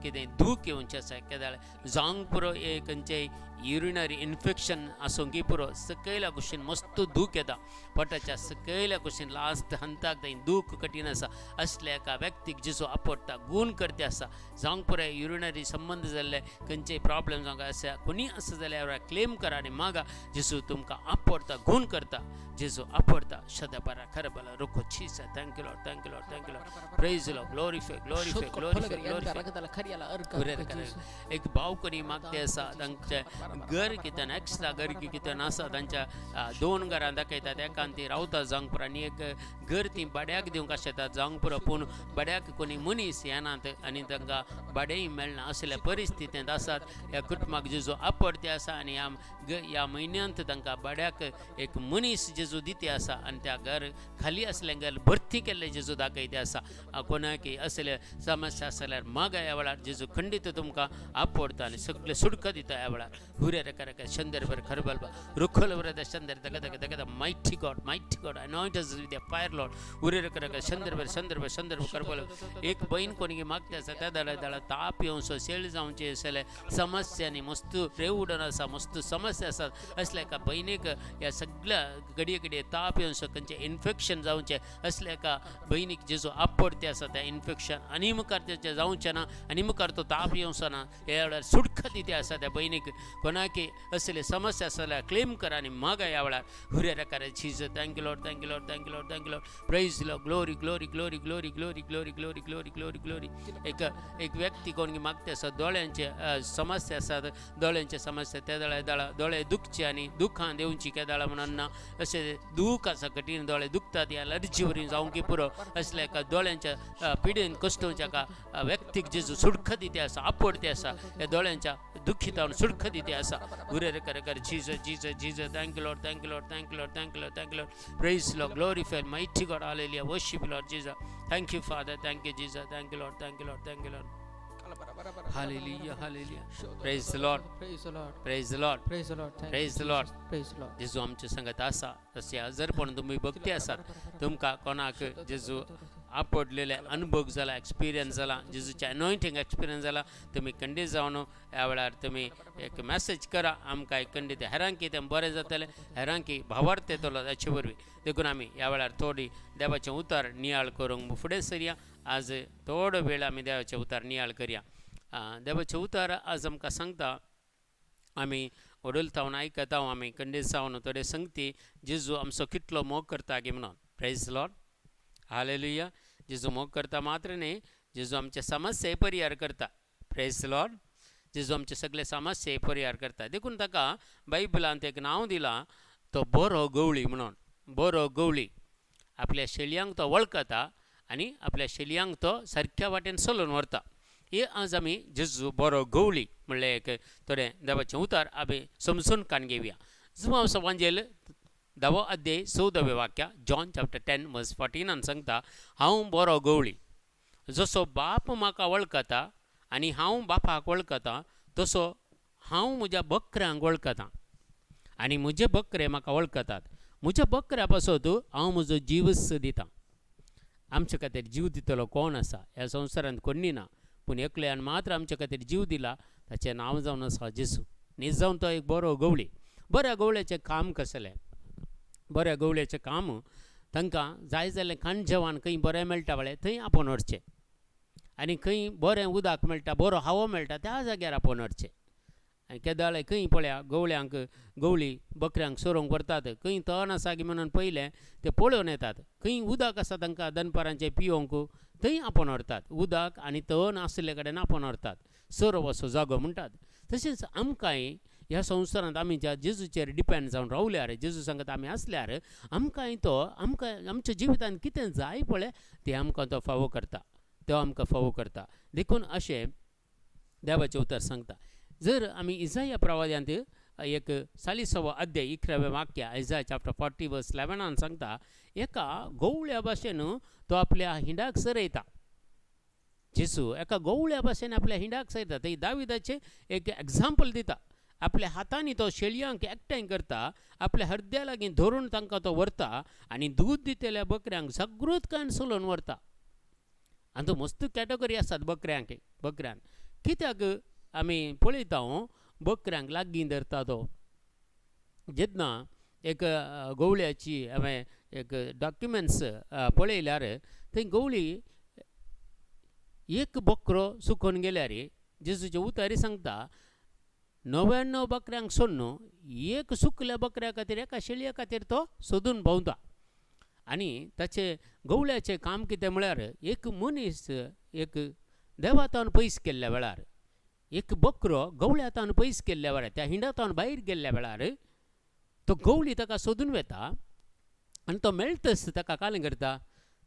कितें दूख येवचें आसा केदाळ जावंक पुरो. एक खंयचेय युरिनरी इन्फेक्शन आसूंक पुरो, सकयल्या कुशीन मस्त दूख येता. पोटाच्या सकयल्या कुशीन लास्ट हंताक थंय दूख कठीण आसा. असल्या एका व्यक्तीक जेजू आपडटा, गूण करते आसा. जावंक पुरो युरिनरी संबंध जाल्ले खंयचेय प्रॉब्लेम जावंक आसा कोणी आसा जाल्यार क्लेम करा आनी मागा. जेजू तुमकां आपडटा, गूण करता. जेजू आपडता. शदपरा खरबला रुखो. Chisa. Thank you, Lord. Thank you, Lord. Thank you, Lord. Praise Lord. Glorify, glorify, glorify, glorify. एक भाव कोणी मागते आसा. तांचे घर कितें एक्स्ट्रा घर कितें आसा. तांच्या दोन घरां दाखयतात. एकान ती रावता जावंक पुरो आनी एक घर ती भाड्याक दिवंक आसतात जावंक पुरो. पूण भाड्याक कोणी मनीस येनात आनी तांकां भाडेंय मेळना असल्या परिस्थितींत आसात. ह्या कुटुंबाक जेजू आपडते आसा आनी ह्या ह्या म्हयन्यांत तांकां भाड्याक एक मनीस जेजू दिते आसा आनी त्या घर खाली आसलें घर भरती केल्लें जेजू दाखयते आसा. कोणाक असले समस्या आसा जाल्यार मागा. ह्या वेळार जेजू खंडीत तुमकां आपडता आनी सगळे सुटका दिता ह्या वेळार. हुरे रका रका संदर्भ खरबल रुखल वर संदर्भ दग दग दग. Mighty God, mighty God, anoint us with the fire, Lord. उरे रका रका संदर्भ संदर्भ संदर्भ करबल. एक बहीण कोणी मागते आसा. त्या दळा दळा ताप येवचो, शेळ जावचे असले समस्या आनी मस्त रेवडन आसा, मस्त समस्या आसात. असल्या एका बहिणीक ह्या सगळ्या घडये घडये ताप येवचो, खंयचें इन्फेक्शन जावचें असल्या एका बहिणीक जेजू आपडते आसा. त्या इन्फेक्शन आनी मुखार तेचें जावचें ना आनी मुखार तो ताप येवचो ना. ह्या वेळार सुटका दिते आसा त्या बहिणीक. कोणाकी असले समस्या आसा जाल्यार क्लेम करा आनी मागा ह्या वेळार. हुऱ्या रकार. Jesus, thank you, Lord. Thank you, Lord. Thank you, Lord. Thank you, Lord. Praise Lord. Glory, glory, glory, glory, glory, glory, glory, glory, glory, glory. एक एक व्यक्ती कोण मागते आसा. दोळ्यांचे समस्या आसात. दोळ्यांचे समस्या त्या दोळे दोळा दोळे दुखचे आनी दुखां देंवची केदाळा म्हणून ना अशें दूख आसा कठीण. दोळे दुखतात ह्या अलर्जी वरी जावंक पुरो. असल्या एका दोळ्यांच्या पिडेन कश्टवच्या एका व्यक्तीक जेजू सुटका दिते आसा, आपडते आसा. ह्या दोळ्यांच्या दुखितावन सुटका दिते आसा. उरे रे करे करे. Jesus, Jesus, Jesus. Thank you, Lord. Thank you, Lord. Thank you, Lord. Thank you, Lord. Thank you, Lord. Praise Lord. Glorify mighty God. Hallelujah. Worship Lord Jesus. Thank you, Father. Thank you, Jesus. Thank you, Lord. Thank you, Lord. Thank you, Lord. Hallelujah, hallelujah. Praise the Lord. Praise the Lord. Praise the Lord. Praise the Lord. Thank Praise you, the Lord. Jesus. Praise the Lord. जेजू आमच्या संगत आसा. तशें हजरपण तुमी भक्ती आसात. तुमकां कोणाक जेजू आपडलेले अनुभव जाला, एक्सपिरियन्स जाला, जेजूचे अनॉयंटींग एक्सपिरियन्स जाला, तुमी खंडीत जावन ह्या वेळार तुमी एक मॅसेज करा आमकां. एक खंडीत हेरांकी तें बरें जातलें, हेरांकी भावार्थ येतलो ताचे वरवीं. देखून आमी ह्या वेळार थोडी देवाचें उतर नियाळ करूंक फुडें सरया. आज थोडो वेळ आमी देवाचें उतर नियाळ करया. देवाचें उतर आज आमकां सांगता, आमी वडूल थावन आयकता, आमी खंडीत जावन थोडे संगती जेजू आमचो कितलो मोग करता गी म्हणून. प्रेज लॉर्ड, हालेलुया. जेजू मोग करता मात्र न्ही, जेजू आमचे समस्ये परिहार करता. प्रेज लॉर्ड. जेजू आमचे सगळे समस्ये परिहार करता. देखून ताका बायबलांत एक नांव दिलां, तो बरो गवळी म्हणून. बरो गवळी आपल्या शेलयांक तो वळखता आनी आपल्या शेलयांक तो सारक्या वाटेन चलोवन व्हरता. हे आज आमी जेजू बरो गवळी म्हणलें एक थोडें देवाचें उतर आमी समजून कान घेवया. जुवांव सवांजेल धावो अध्याय 14वें वाक्य, जॉन चॅप्टर 10 वर्स 14 सांगता, हांव बरो गवळी, जसो बाप म्हाका वळखता आनी हांव बापाक वळखता, तसो हांव म्हज्या बकऱ्यांक वळखता आनी म्हजे बकरे म्हाका वळखतात. म्हज्या बकऱ्या पासत हांव म्हजो जीवच दितां. आमचे खातीर जीव दितलो कोण आसा ह्या संवसारांत? कोण्णी ना. पूण एकल्यान मात्र आमचे खातीर जीव दिला, ताचें नांव जावन आसा जेजू. न्ही जावन तो एक बरो गवळी. बऱ्या गवळ्याचें काम कसलें? बऱ्या गवळ्याचें काम, तांकां जाय जाल्यार खाण जेवण खंय बरें मेळटा पळय थंय आपोवन व्हरचें आनी खंय बरें उदक मेळटा, बरो हवो मेळटा त्या जाग्यार आपोवन व्हरचें. आनी केदोळे खंय पळया गवळ्यांक, गवळी बकऱ्यांक चरोवंक व्हरतात, खंय तण आसा गी म्हणून पयलें ते पळोवन येतात. खंय उदक आसा तांकां दनपारांचें पियोवंक, थंय आपोवन व्हरतात. उदक आनी तण आशिल्ले कडेन आपोवन व्हरतात. चरोवपाचो जागो म्हणटात. तशेंच आमकांय ह्या संवसारांत आमी ज्या जेजूचेर डिपेंड जावन रावल्यार, जेजू सांगत आमी आसल्यार, आमकांय तो आमकां आमच्या जिवितांत कितें जाय पळय तें आमकां तो फावो करता, तो आमकां फावो करता. देखून अशें देवाचें उतर सांगता. जर आमी इजाया प्रवाद्यांत एक 40वो अध्याय 11वें वाक्य, आयजा चॅप्टर 40 वर्स 11 सांगता, एका गवळ्या भाशेन तो आपल्या हिंडाक सरयता. जेजू एका गवळ्या भाशेन आपल्या हिंडाक सरयता. थंय दाविदाचें एक एग्जाम्पल दिता. आपल्या हातांनी तो शेळयांक एकठांय करता, आपल्या हरद्या लागीं धरून तांकां तो व्हरता आनी दूद दितल्या बकऱ्यांक जागृतकायेन चलोवन व्हरता. आनी तो मस्त कॅटेगरी आसात बकऱ्यांक. बकऱ्यान कित्याक आमी पळयता बकऱ्यांक लागीं धरता तो. जेन्ना एक गवळ्याची हांवें एक डॉक्युमेंट्स पळयल्यार थंय गवळी एक बकरो सुकोवन गेल्यार, जेजूचे उतारी सांगता, 99 बकऱ्यांक सोडून एक सुकल्या बकऱ्या खातीर, एका शेळये खातीर तो सोदून भोंवता. आनी ताचे गवळ्याचें काम कितें म्हळ्यार, एक मनीस एक देवातावन पयस केल्ल्या वेळार, एक बकरो गवळ्यातावन पयस केल्ल्या वेळार, त्या हिंडातावन भायर गेल्ल्या वेळार तो गवळी ताका सोदून वता आनी तो मेळटच ताका कालें करता.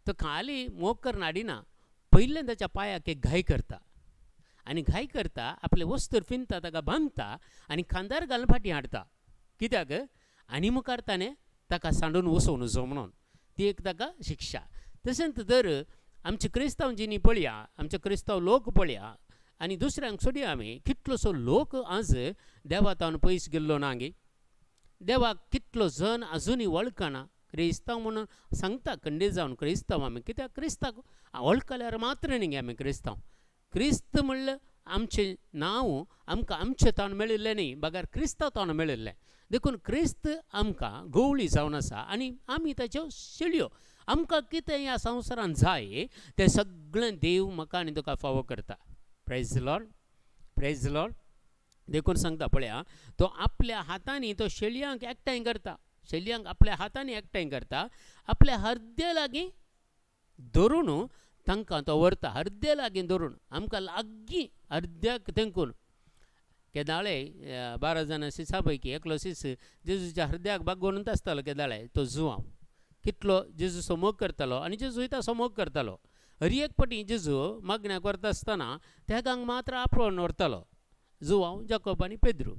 तो खाली मोग करून हाडिना, पयल्यान ताच्या पांयाक एक घाय करता आनी घाय करता, आपले वस्त्र पिंदता, ताका बांदता आनी खांदार घालून फाटीं हाडटा. कित्याक? आनी मुखार ताणें ताका सांडून वचोवन वचो म्हणून ती एक ताका शिक्षा. तशेंच जर आमचे क्रिस्तांव जिणी पळया, आमचे क्रिस्तांव लोक पळया आनी दुसऱ्यांक सोडया, आमी कितलोसो लोक आज देवातावन पयस गेल्लो ना गे? देवाक कितलो जण आजुनूय वळखना. क्रिस्तांव म्हणून सांगता, खंडीत जावन क्रिस्तांव आमी. कित्याक क्रिस्ताक वळखल्यार मात्र न्ही गे आमी क्रिस्तांव. क्रिस्त म्हणल्यार आमचें नांव आमकां आमचें तावन मेळिल्लें न्ही, बगर क्रिस्ता तावन मेळिल्लें. देखून क्रिस्त आमकां गवळी जावन आसा आनी आमी ताच्यो शेळयो. आमकां कितें ह्या संवसारांत जाय तें सगळें देव म्हाका आनी तुका फावो करता. प्रेज लॉर्ड, प्रेज लॉर्ड. देखून सांगता पळया, तो आपल्या हातांनी तो शेळयांक एकठांय करता, शेळयांक आपल्या हातांनी एकठांय करता, आपल्या हरद्या लागीं धरून तांकां तो व्हरता. हरद्या लागीं धरून, आमकां लागीं हरद्याक तेंकून. केदाळे 12 जाणां शिसा पैकी एकलो शिस जेजूच्या हरद्याक बागोवन आसतालो. केदाळे तो जुवांव कितलो जेजूचो मोग करतालो आनी जेजूय ताचो मोग करतालो. हर एक पटी जेजू मागण्याक व्हरता आसतना तेगांक मात्र आपोवन व्हरतालो, जुवांव, जाकोब आनी पेद्रू.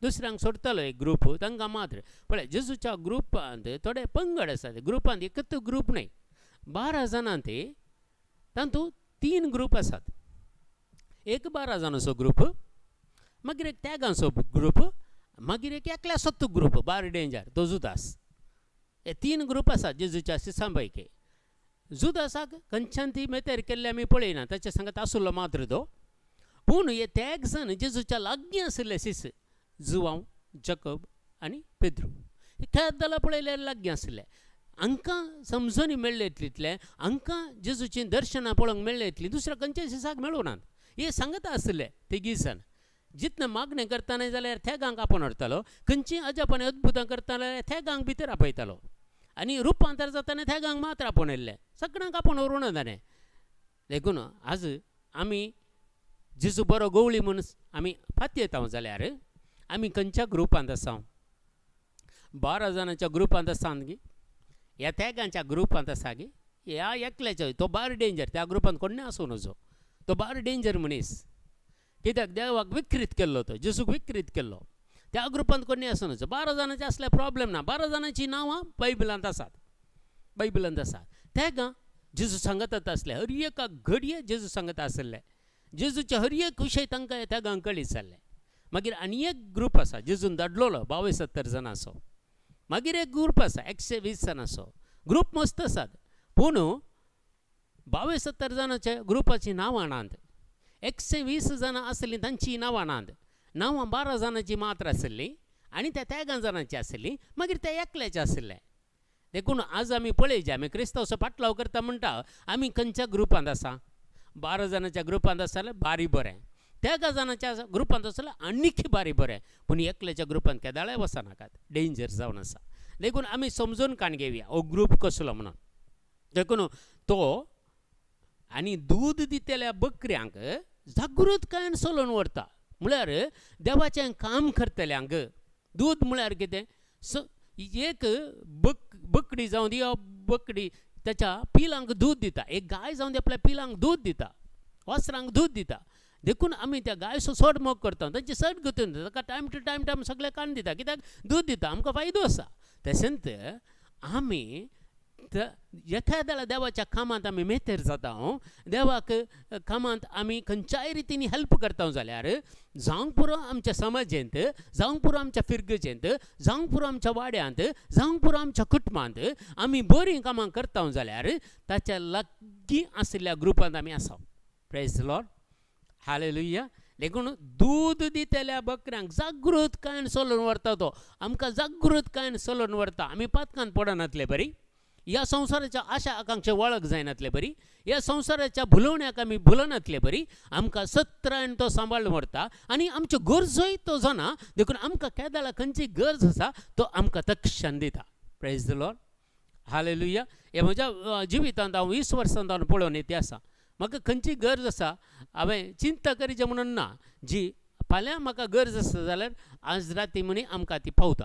दुसऱ्यांक सोडटालो एक ग्रूप, तांकां मात्र. पळय, जेजूच्या ग्रुपांत थोडे पंगड आसात. ग्रुपांत एकच ग्रूप न्हय. 12 जाणां ते, तातूंत तीन ग्रूप आसात. एक 12 जाणांचो ग्रूप, मागीर एक त्यागांचो ग्रूप, मागीर एक एकल्याचो ग्रूप, बार डेंजर तो जुदास. हे तीन ग्रूप आसात जेजूच्या शिसां पैकी. जुदासाक खंयच्यान ती मेतेर केल्ले आमी पळयना, ताच्या सांगात आसलो मात्र तो. पूण हे तेग जाण जेजूच्या लागीं आशिल्ले शिस, जुवांव, जकब आनी पेद्रू, हे केदला पळयल्यार लागीं आशिल्ले. हांकां समजणी मेळ्ळे तितलें, हांकां जेजूचीं दर्शनां पळोवंक मेळ्ळे इतलीं दुसऱ्या खंयच्या शिसाक मेळूनात. हे सांगता आशिल्ले तिगीय जाण. जितलें मागणें करताना जाल्यार तेगांक आपोवन हाडटालो, खंयचीं अजाप आनी अद्भुतां करताना जाल्यार तेगांक भितर आपयतालो, आनी रुपांतर जाताना तेगांक मात्र आपोवन येयल्लें, सगळ्यांक आपोवन व्हरूं ना ताणें. देखून आज आमी जेजू बरो गवळी म्हूण आमी पातयेता जाल्यार आमी खंयच्या ग्रुपांत आसा? 12 जाणांच्या ग्रुपांत आसा गी, ह्या तेगांच्या ग्रुपांत आसा गी, ह्या एकल्याच्या? तो बार डेंजर, त्या ग्रुपांत कोण्णें आसूं नजो, तो बार डेंजर मनीस. कित्याक देवाक विकृत केल्लो, तो जेजूक विकृत केल्लो. त्या ग्रुपांत कोणी आसूं नजो. 12 जाणांचे आसल्यार प्रॉब्लेम ना. 12 जाणांचीं नांवां बायबलांत आसात, बायबलांत आसात. तेगां जेजू सांगतात आसले, हर एका घडये जेजू सांगता आसले, जेजूचे हर एक विशय तांकां तेगांक कळीत जाल्ले. मागीर आनी एक ग्रूप आसा जेजून धाडलेलो 72 जाणांचो. मागीर एक ग्रूप आसा 120 जाणांचो. ग्रूप मस्त आसात, पूण 72 जाणांच्या ग्रुपाचीं नांवां नात, 120 जाणां आसलीं तांचीं नांवां नात. नांवां 12 जाणांची मात्र आशिल्लीं आनी त्या तेगां जाणांची आशिल्लीं, मागीर त्या एकल्याचे आशिल्ले. देखून आज आमी पळयचे, आमी क्रिस्तांवचो पाटलाव करता म्हणटा, आमी खंयच्या ग्रुपांत आसा? 12 जाणांच्या ग्रुपांत आसा जाल्यार बारी बरें, तेगा जाणांच्या ग्रुपांत आसा जाल्यार आनीक बारी बरें, पूण एकल्याच्या ग्रुपांत केदाळाय वचनाकात, डेंजर जावन आसा. देखून आमी समजून काण घेवया हो ग्रूप कसलो म्हणून. देखून तो आनी दूद दितल्या बकऱ्यांक जागृतकायेन चलोवन व्हरता, म्हळ्यार देवाचें काम करतल्यांक. दूद म्हळ्यार कितें? एक बकडी जावं दी, बकडी ताच्या पिलांक दूद दिता, एक गाय जावं दी आपल्या पिलांक दूद दिता, वासरांक दूद दिता. देखून आमी त्या गायचो चड मोग करता, तांची चड गतीन ताका टायम टू टायम टायम सगळें काडून दिता, कित्याक दूद दिता, आमकां फायदो आसा. तशेंच आमी एखाद्या देवाच्या कामांत आमी मेतेर जाता, देवाक कामांत आमी खंयच्याय रितीन हेल्प करता जाल्यार, जावंक पुरो आमच्या समाजेंत, जावंक पुरो आमच्या फिरगजेंत, जावंक पुरो आमच्या वाड्यांत, जावंक पुरो आमच्या कुटुंबांत आमी बरीं कामां करता जाल्यार ताच्या लागीं आशिल्ल्या ग्रुपांत आमी आसा. प्रेज लॉर्ड, हालेलुया. देखून दूद दितल्या बकऱ्यांक जागृतकायेन चलोवन व्हरता तो, आमकां जागृतकायेन चलोवन व्हरता. आमी पातकान पडनातले बरी, ह्या संवसाराच्या आशा आकांक्षा वळख जायनातले बरी, ह्या संवसाराच्या भुलोवण्याक आमी भुलनातले बरी, आमकां सत्रायन तो सांबाळून व्हरता आनी आमच्यो गरजोय तो जाणा. देखून आमकां केदाळा खंयची गरज आसा तो आमकां तक्षण दिता. प्रेज the Lord, hallelujah. हे म्हज्या जिवितांत हांव 20 वर्सां जावन पळोवन येते आसा. म्हाका खंयची गरज आसा हांवें चिंता करीचें म्हणून ना, जी फाल्यां म्हाका गरज आसा जाल्यार आज राती म्हणी आमकां ती पावता,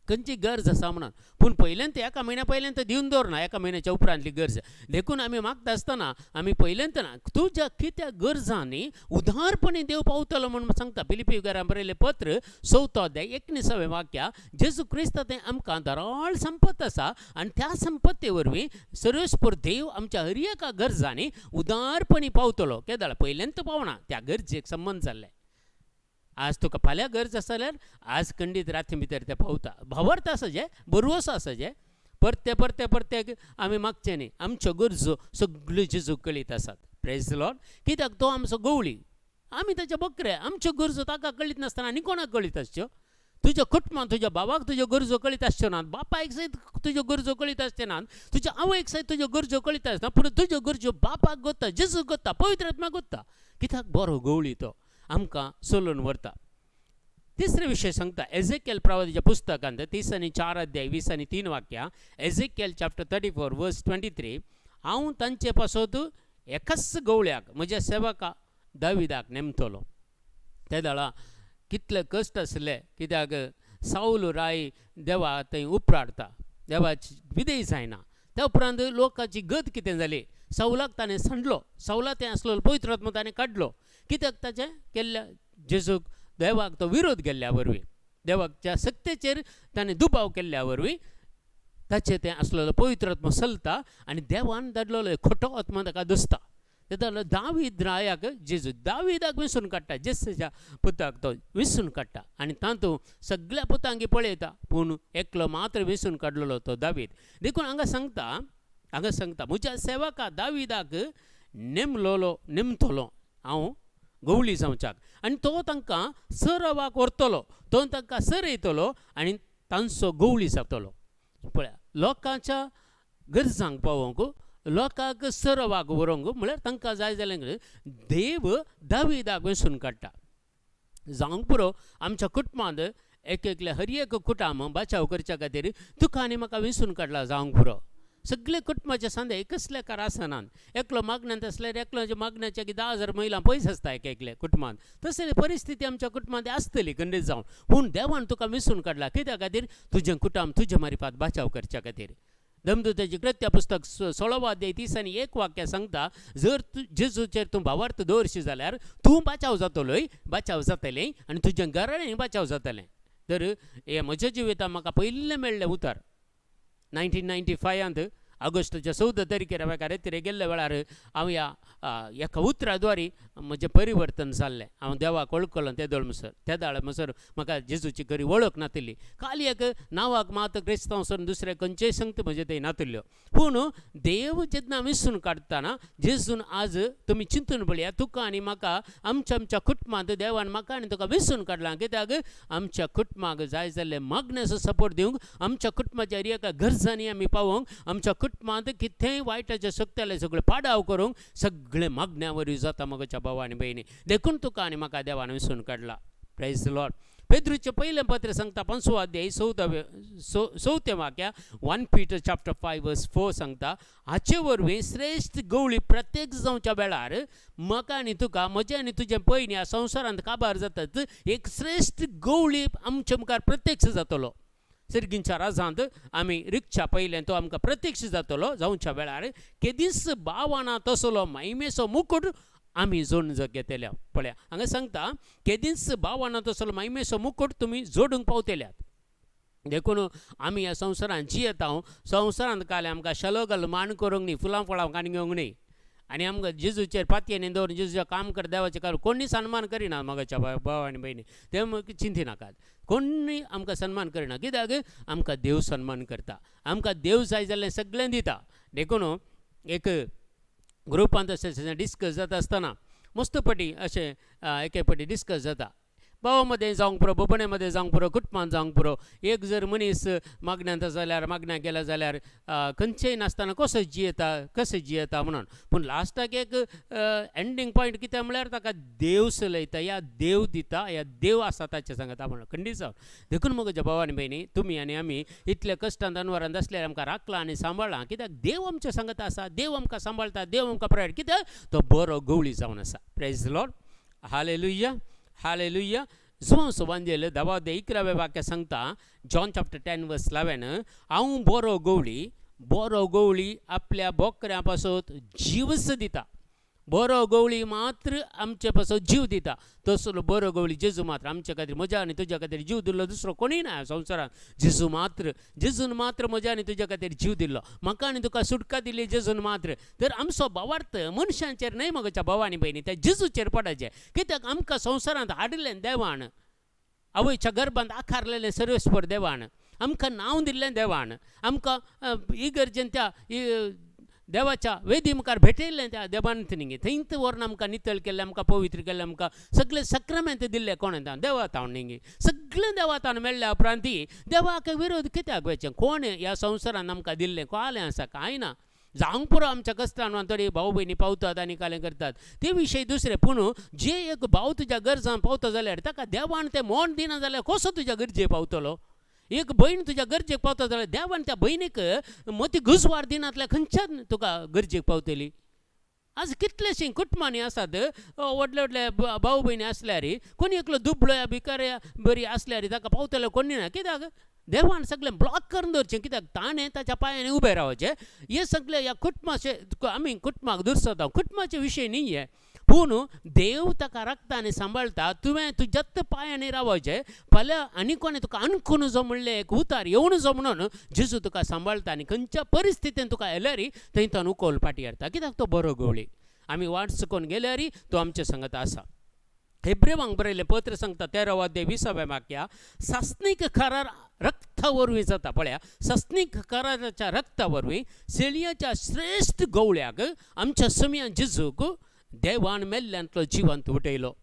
खंयची गरज आसा म्हणून. पूण पयल्यान एका म्हयन्या पयल्यान तें दिवन दवरना, एका म्हयन्याच्या उपरांतली गरज. देखून आमी मागता आसतना आमी पयल्यान ना तुज्या कित्या गरजांनी उदारपणी देव पावतलो म्हूण सांगता. फिलिपी घरां बरयलें पत्र 4थो अध्याय 19वें वाक्या, जेजू क्रिस्त तें आमकां दराळ संपत आसा आनी त्या संपत्ती वरवीं सर्वेस्पर देव आमच्या हर एका गरजांनी उदारपणी पावतलो. केदाळ पयल्यान तो पावना, त्या गरजेक संबंद जाल्ले. आज तुका फाल्यां गरज आसा जाल्यार आज खंडीत राती भितर तें पावता. भावार्थ आसा जें, बरवसो आसा जें, परते परते परते आमी मागचें न्ही. आमच्यो गरजो सगल्यो जेजू कळीत आसात. प्रेज लॉर्ड. कित्याक तो आमचो गवळी, आमी ताचे बकरे. आमच्यो गरजो ताका कळीत नासतना आनी कोणाक कळीत आसच्यो? तुज्या कुटुंबान तुज्या बाबाक तुज्यो गरजो कळीत आसच्यो नात, बापायक सयत तुज्यो गरजो कळीत आसच्यो नात, तुज्या आवयक सयत तुज्यो गरजो कळीत आसना, पूण तुज्यो गरजो बापाक गोत्ता, जेजूक गोत्ता, पवित्र आत्म्याक गोत्ता. कित्याक बरो गवळी तो आमकां चलोवन व्हरता. तिसरे विशय सांगता एझेकियल प्रवादीच्या पुस्तकांत 34 अध्याय 20 आनी 3 वाक्यां, एझेकियल चॅप्टर 34 वर्स 23. हांव तांचे पासत एकाच गवळ्याक म्हज्या सेवका दाविदाक नेमतलो. ते दाळा कितले कश्ट आसले, कित्याक सावल राय देवा थंय उपराडता, देवाची विधेय जायना. त्या उपरांत लोकांची गत कितें जाली, सावलाक ताणें सांडलो, सावला तें आसलो पवित्र आत्मो ताणें काडलो, कित्याक ताचें केल्ल्या जेजूक देवाक तो विरोध केल्ल्या वरवीं, देवाच्या सक्तेचेर ताणें दुबाव केल्ल्या वरवीं ताचें तें आसलेलो पवित्र आत्मो चलता आनी देवान धाडलेलो खोटो आत्मो ताका दिसता. तेन्ना दावीद रायाक जेजू दावीदाक विसून काडटा, जेजूच्या पुताक तो विसून काडटा आनी तातूंत सगळ्या पुतांकी पळयता, पूण एकलो मात्र विसून काडलेलो तो दावीद. देखून हांगा सांगता हांगा सांगता म्हज्या सेवका दाविदाक नेमलोलो नेमतलो हांव गवळी जावच्याक आनी तो तांकां सरवाक व्हरतलो, तो तांकां सरयतलो आनी तांचो गवळी जातलो. पळया लोकांच्या गरजांक पावोवंक, लोकांक सरवाक व्हरूंक म्हळ्यार तांकां जाय जाल्यार देव दाविदाक वेंचून काडटा. जावंक पुरो आमच्या कुटुंबांत एक एकल्या हर एक कुटुंब बाचाव करच्या खातीर तुका आनी म्हाका वेंचून काडला जावंक पुरो. सगळे कुटुंबाचे सांदे एकच लेखार आसनात. एकलो मागण्यांत आसल्यार एकल्याच्या मागण्याचे 10,000 मैलां पयस आसता एक एकले कुटुंबांत. तसली परिस्थिती आमच्या कुटुंबांत आसतली खंडीत जावन, पूण देवान तुका वेंचून काडला कित्या खातीर? तुजें कुटुंब तुजे मारिफात बाचाव करच्या खातीर. दमदूताची कृत्या पुस्तक 16वो अध्याय 30 आनी 1 वाक्य सांगता, जर तूं जेजूचेर तूं भावार्थ दवरशी जाल्यार तूं बाचाव जातलोय, बाचाव जातलें आनी तुजें घराणें बाचाव जातलें. तर हें म्हज्या जिवितांत म्हाका पयलें मेळ्ळें उतर 1995त ऑगस्टाच्या 14 तारखेर हांव एका रेतीर गेल्ल्या वेळार हांव ह्या एका उतरा द्वारी म्हजें परिवर्तन जाल्लें. हांव देवाक वळखलो तेदोळ म्हणसर, तेदाळ म्हणसर म्हाका जेजूची खरी वळख नातिल्ली. खाली एक नांवाक मात क्रिस्तांव सोडून दुसरें खंयचेय संगत म्हजे थंय नातिल्ल्यो. पूण देव जेन्ना विसून काडटना जेजून आज तुमी चिंतून पळया, तुका आनी म्हाका आमच्या आमच्या कुटुंबांत देवान म्हाका आनी तुका विसून काडलां कित्याक? आमच्या कुटुंबाक जाय जाल्ले मागण्याचो सपोर्ट दिवंक, आमच्या कुटुंबाच्या एका गरजांनी आमी पावोवंक, आमच्या कुटुंबांत कितेंय वायटाचे शक्ती सगळें पाडाव करूंक, सगळें मागण्या वरवीं जाता म्हज्या भाव आनी भयणी. देखून तुका आनी म्हाका देवान विसून काडला. Praise Lord. पेद्रूचें पयलें पत्र सांगता 5वो अध्याय 14वें चवथें वाक्य, 1 Peter chapter 5 verse 4 सांगता, हाचे वरवीं श्रेश्ठ गवळी प्रत्येक जावच्या वेळार म्हाका आनी तुका, म्हजें आनी तुजें पयलीं ह्या संवसारांत काबार जातात, एक श्रेश्ठ गवळी आमचे मुखार प्रत्यक्ष जातलो. सर्गींच्या राजांत आमी रिगच्या पयलें तो आमकां प्रत्यक्ष जातलो. जावच्या वेळार केदींच बावना तसलो महिमेचो मुकुट आमी जोडून घेतल्या. पळया हांगा सांगता, केदींच बावना तसलो महिमेचो मुकुट तुमी जोडूंक पावतल्यात. देखून आमी ह्या संवसारांत जियेता. संवसारांत काल आमकां शलो घाल मान करूंक न्ही, फुलां फळां काणी घेवंक न्ही आनी आमकां जेजूचेर पातयेनी दवरून जेजूचें काम कर देवाचें काम कोणी सन्मान करिना. मगाच्या भाव आनी भयणी, ते चिंती नाकात, कोणी आमकां सन्मान करिना कित्याक आमकां देव सन्मान करता. आमकां देव जाय जाल्यार सगळें दिता. देखून एक ग्रुपांत अशें डिस्कस जाता आसतना मस्त पटी अशें एके पटी डिस्कस जाता, भावा मदें जावंक पुरो, भोपणे मदें जावंक पुरो, कुटुंबान जावंक पुरो, एक जर मनीस मागण्यांत आसा जाल्यार, मागण्याक गेला जाल्यार खंयचेय नासतना कसो जियेता, कशें जियेता म्हणून. पूण लास्टाक एक एंडींग पॉयंट कितें म्हळ्यार ताका देव चलयता या देव दिता या देव आसा ताचे सांगता म्हणून खंडीत जावन. देखून म्हज्या भाव आनी भयणी, तुमी आनी आमी इतल्या कश्टांत अनवरांत आसल्यार आमकां राखलां आनी सांबाळ्ळां कित्याक? देव आमच्या सांगता आसा, देव आमकां सांबाळटा, देव आमकां प्रोवायड कित्याक तो बरो गवळी जावन आसा. Praise Lord, hallelujah, hallelujah. Joao वांजेल 10वां 11वें वाक्य सांगता, John chapter 10 verse 11, हांव बरो गवळी, बरो गवळी आपल्या बोकऱ्यां पासत जीवच दिता. बरो गवळी मात्र आमचे पासत जीव दिता. तसलो बरो गवळी जेजू मात्र आमचे खातीर, म्हज्या आनी तुज्या खातीर जीव दिल्लो दुसरो कोणूय ना संवसारांत. जेजू मात्र, जेजून मात्र म्हज्या आनी तुज्या खातीर जीव दिल्लो, म्हाका आनी तुका सुटका दिली जेजून मात्र. तर आमचो भावार्थ मनशांचेर न्हय म्हज्या भाव आनी भयणी, त्या जेजूचेर पडायचें कित्याक आमकां संवसारांत हाडिल्लें देवान, आवयच्या गर्भांत आकारलेलें सर्वेस्पर देवान, आमकां नांव दिल्लें देवान, आमकां इगर्जेन त्या देवाच्या वेदी मुखार भेटयल्लें त्या देवान न्ही, थंयच व्हरून आमकां नितळ केल्लें, आमकां पवित्र केल्लें, आमकां सगळें सक्रामेंत दिल्लें कोणें? देवा तावन न्ही. सगळें देवा तावन मेळ्ळ्या उपरांत देवाक विरोध कित्याक वचचें? कोण ह्या संवसारान आमकां दिल्लें कोलें आसा? कांय ना. जावंक पुरो आमच्या कश्टान तरी भाव भयणी पावतात आनी कालें करतात ते विशय दुसरे. पूण जे एक भाव तुज्या गरजान पावता जाल्यार ताका देवान तें मोन दिना जाल्यार कसो तुज्या गरजे पावतलो? एक भयण तुज्या गरजेक पावता जाल्यार देवान त्या भयणीक मोती गुजवार दिनातल्या खंयच्यान तुका गरजेक पावतली? आज कितलेशीं कुटुंबांनी आसात, व्हडले व्हडले भाव भयणी आसल्यार कोणी एकलो दुबळो या भिकार बरी आसल्यार ताका पावतलो कोणी ना कित्याक देवान सगळें ब्लॉक करून दवरचें कित्याक ताणें ताच्या पांयांनी उबें रावचें. हे सगळे ह्या कुटुंबाचे आमी कुटुंबाक दुरसता, कुटुंबाचे विशय न्ही हे. पूण देव ताका राखता आनी सांबाळटा. तुवें तुज्याच पांयांनी रावचें. फाल्यां आनी कोणें तुका अनकून जो म्हणलें एक उतार येवन जो म्हणून जेजू तुका सांबाळटा आनी खंयच्या परिस्थितीन तुका येल्यार थंय तो उकोल फाटी हाडटा कित्याक तो बरो गवळी. आमी वाट चुकोन गेल्यार तो आमचे संगत आसा. हेब्रेवांक बरयलें पत्र सांगता 13वां अध्याय 20व्या वाक्या, सासणीक करार रक्ता वरवीं जाता. पळया, सस्नीक कराराच्या रक्ता वरवीं शेळयाच्या श्रेश्ठ गवळ्याक, आमच्या समया जेजूक देवान मेल्ल्यांतलो जिवंत उठयलो.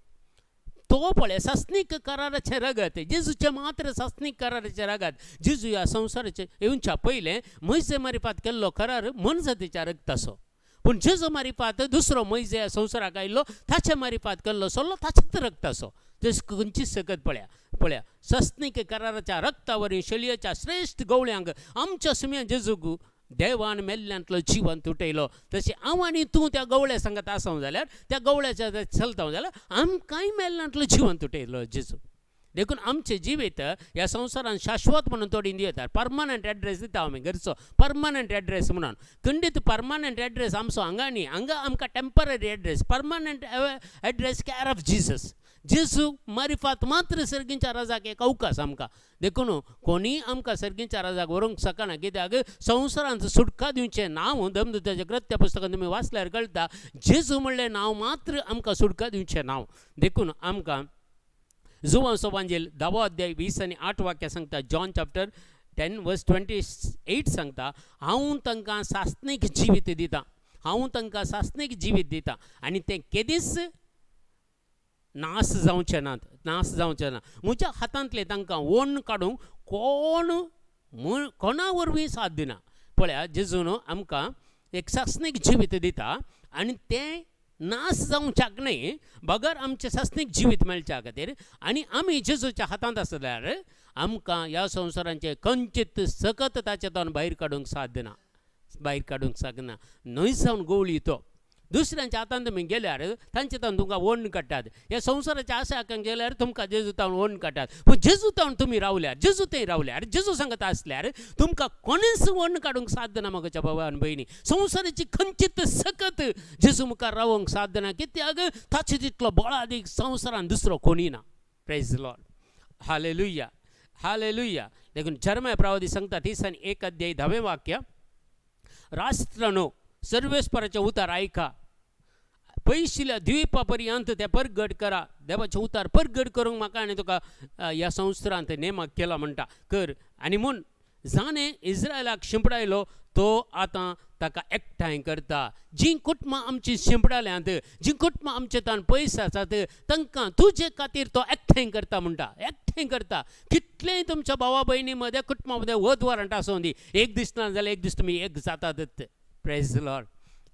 तो पळय, सासनीक कराराचें रगत, जेजूचें मात्र सासनीक कराराचें रगत. जेजू ह्या संवसाराचें येवच्या पयलें मोयजे मारिफात केल्लो करार मनजातीच्या रगताचो, पूण जेजू मारिफात दुसरो मोयजे ह्या संवसाराक आयिल्लो, ताचे मारिफात केल्लो सल्लो ताचेच रगताचो. तें खंयची सकत पळया. पळया, सस्नीक कराराच्या रक्ता वरवीं शेळयेच्या श्रेश्ठ गवळ्यांक, आमच्या सुम्या जेजूक देवान मेल्ल्यांतलो जिवंत उठयलो. तशें हांव आनी तूं त्या गवळ्या सांगत आसा जाल्यार, त्या गवळ्याच्या चलता जाल्यार, आमकांय मेल्ल्यांतलो जिवंत उठयलो जेजू. देखून आमचें जिवीत ह्या संवसारान शाश्वत म्हणून थोडी दितात. परमनंट एड्रेस दिता आमी घरचो, परमनंट एड्रेस म्हणून. खंडीत परमनंट एड्रेस आमचो हांगा न्ही. हांगा आमकां temporary address. Permanent address care of Jesus. जेजू मारिफात मात्र सर्गींच्या राजाक एक अवकाश आमकां. देखून कोणीय आमकां सर्गींच्या राजाक व्हरूंक शकना, कित्याक संवसारांत सुटका दिवचें नांव, दमदुताच्या कृत्य पुस्तकान तुमी वाचल्यार कळटा, जेजू म्हणलें नांव मात्र आमकां सुटका दिवचें नांव. देखून आमकां जुवांव सोबांजेल धावो अध्याय 20 आनी 8 वाक्य सांगता, John chapter 10 verse 28 सांगता, हांव तांकां सासणीक जिवीत दितां, हांव तांकां सासणीक जिवीत दितां आनी तें केदीच नाश जावचे नात, नाश जावचे ना. म्हज्या हातांतले तांकां ओण काडूंक कोण कोणा वरवीं साथ दिना. पळया, जेजून आमकां एक सासणीक जिवीत दिता आनी तें नाश जावच्याक न्हय, बगर आमचें सासणीक जिवीत मेळच्या खातीर. आनी आमी जेजूच्या हातांत आसल्यार आमकां ह्या संवसारांचें खंयचीत सकत ताचे तावन भायर काडूंक साध्य ना, भायर काडूंक शकना. न्हय जावन गवळी तो दुसऱ्यांच्या हातांत तुमी गेल्यार तांचे तावन तुमकां ओण काडटात. ह्या संवसाराच्या आशा आकांक गेल्यार तुमकां जेजू तावन ओण काडटात. पूण जेजू तावन तुमी रावल्यार, जेजू थंय रावल्यार, जेजू सांगत आसल्यार तुमकां कोणेच ओण काडूंक साध्य ना. म्हज्या बाबा आनी भयणी, संवसाराची खंयचीत सकत जेजू मुखार रावंक साध्य ना, कित्याक ताचे तितलो बळादीक संवसारान दुसरो कोणीय ना. Praise Lord, hallelujah, hallelujah. देखून जर्मय प्रवादी सांगता, 31 अध्याय 10वें वाक्य, राष्ट्रानो, सर्वेस्पराचें उतार आयका, पयशिल्या द्वीपा पर्यंत ते परगट करा. देवाचें उतार परगट करूंक म्हाका आनी तुका ह्या संवसारांत नेमाक केला म्हणटा कर. आनी म्हूण जाणें इस्रायलाक शिंपडायलो तो आतां ताका एकठांय करता. जीं कुटुंबां आमची शिंपडाल्यांत, जीं कुटुंबां आमचे तान पयस आसात, तांकां तुजे खातीर तो एकठांय करता म्हणटा, एकठांय करता. कितलेंय तुमच्या भावा भयणी मदें, कुटुंबा मदें वध वारंट आसूं दी, एक दीस ना जाल्यार एक दीस तुमी एक जातात. Praise Lord,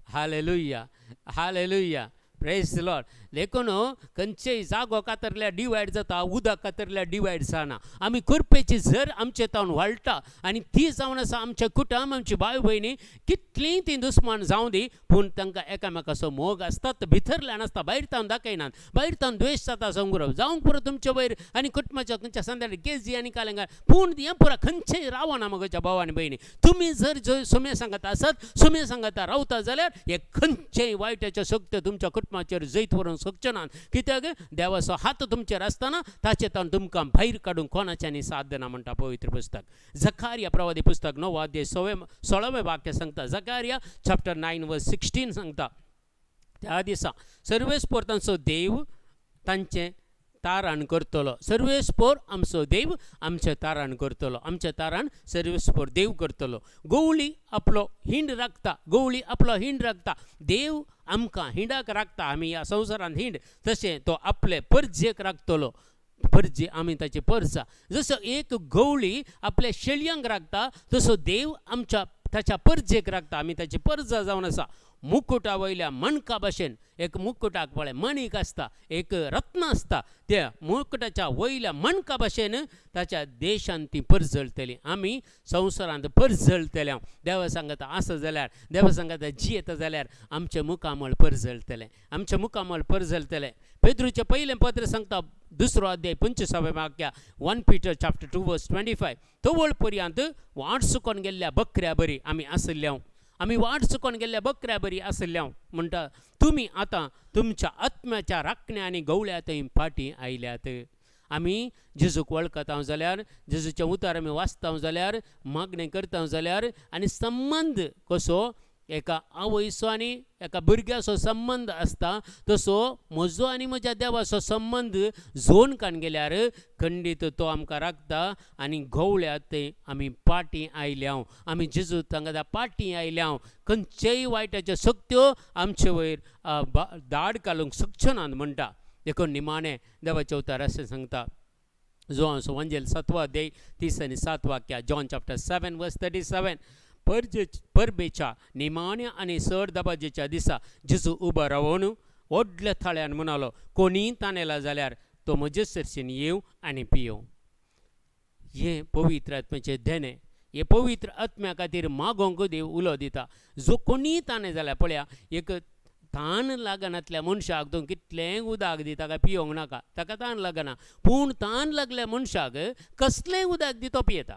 hallelujah, hallelujah, praise Lord. देखून खंयचेय जागो कातरल्यार डिवायड जाता, उदक कातरल्यार डिवायड जायना. आमी करपेची झर आमचे तावन व्हाळटा आनी ती जावन आसा आमचें कुटुंब. आमची भाव भयणी कितलींय ती दुस्मान जावं दी, पूण तांकां एकामेकाचो मोग आसतात, भितरल्यान आसता, भायर तावन दाखयनात. भायर तावन द्वेश जाता संगुरप जावंक पुरो तुमचे वयर आनी कुटुंबाच्या खंयच्या संदार केजी आनी कालेंगार, पूण हें पुरो खंयचेय रावना. म्हज्या भाव आनी भयणी, तुमी जर जर सुमे सांगत आसत, सुमे सांगता रावता जाल्यार हे खंयचेय वायटाच्यो शक्त तुमच्या कुटुंबाचेर जैत व्हरूंक शकच्यो नात, कित्याक देवाचो हात तुमचेर आसतना ताचे तावन तुमकां भायर काडूंक कोणाच्यानी साध्य ना म्हणटा पवित्र पुस्तक. जकारिया प्रवादी पुस्तक 9 अध्याय 16वें वाक्य सांगता, जकारिया चॅप्टर 9 वर्स 16 सांगता, त्या दिसा सर्वेस्पोर तांचो देव तांचें तारण करतलो. सर्वेस्पोर आमचो देव आमचें तारण करतलो. आमचें तारण सर्वेस्पोर देव करतलो. गवळी आपलो हिंड राखता, गवळी आपलो हिंड राखता, देव आमकां हिंडाक राखता. आमी ह्या संवसारांत हिंड, तशें तो आपले परजेक राखतलो. परजे, आमी ताची परजा. जसो एक गवळी आपल्या शेळयांक राखता, तसो देव आमच्या ताच्या परजेक राखता. आमी ताची परजा जावन आसा. मुकुटा वयल्या मणका भाशेन, एक मुकुटाक पळय मणीक आसता, एक रत्न आसता, त्या मुकुटाच्या वयल्या मणका भाशेन ताच्या देशांत ती परजळटली. आमी संवसारांत परजळटले. देवा सांगता आसा जाल्यार, देवा सांगता जियेता जाल्यार आमचें मुखामळ परजळटलें, आमचें मुखामळ परजळटलें. पेद्रूचें पयलें पत्र सांगता, दुसरो अध्याय 25वें वाक्य, 1 Peter chapter 2 verse 25, तवळ पर्यंत वाट चुकोन गेल्ल्या बकऱ्या बरी आमी आशिल्ले, आमी वाट चुकोन गेल्ल्या बकऱ्या बरी आशिल्ले म्हणटा. तुमी आतां तुमच्या आत्म्याच्या राखण्या आनी गवळ्या थंय फाटीं आयल्यात. आमी जेजूक वळखता जाल्यार, जेजूचें उतर आमी वाचता जाल्यार, मागणें करता जाल्यार आनी संबंद कसो एका आवयचो आनी एका भुरग्याचो संबंद आसता तसो म्हजो आनी म्हज्या देवाचो संबंद जोन कान गेल्यार खंडीत तो आमकां राखता. आनी गवळ्या ते आमी पाटी आयल्या, आमी जेजू तांकां पाटी आयल्या. खंयचेय वायटाच्यो शक्त्यो आमचे वयर दाड घालूंक शकच्यो नात म्हणटा. देखून निमाणें देवाचें उतर अशें सांगता, जोहान वंजेल 7वो अध्याय 30 आनी 7 वाक्या, जॉन चॅप्टर 7 वर्स 37. परजे परबेच्या निमाण्या आनी चड दबाजेच्या दिसा जेजू उबो रावन व्हडल्या थाळ्यान म्हणालो, कोणीय तानेला जाल्यार तो म्हजे सरशीन येवं आनी पियों. हें पवित्र आत्म्याचें देणें. हे पवित्र आत्म्या खातीर मागोंक देव उलो दिता. जो कोणीय ताणें जाल्यार पळया, एक तान लागनातल्या मनशाक तूं कितलेंय उदक दी ताका पियोंक नाका, ताका तान लागना. पूण तान लागल्या मनशाक कसलेंय उदक दी तो पियेता.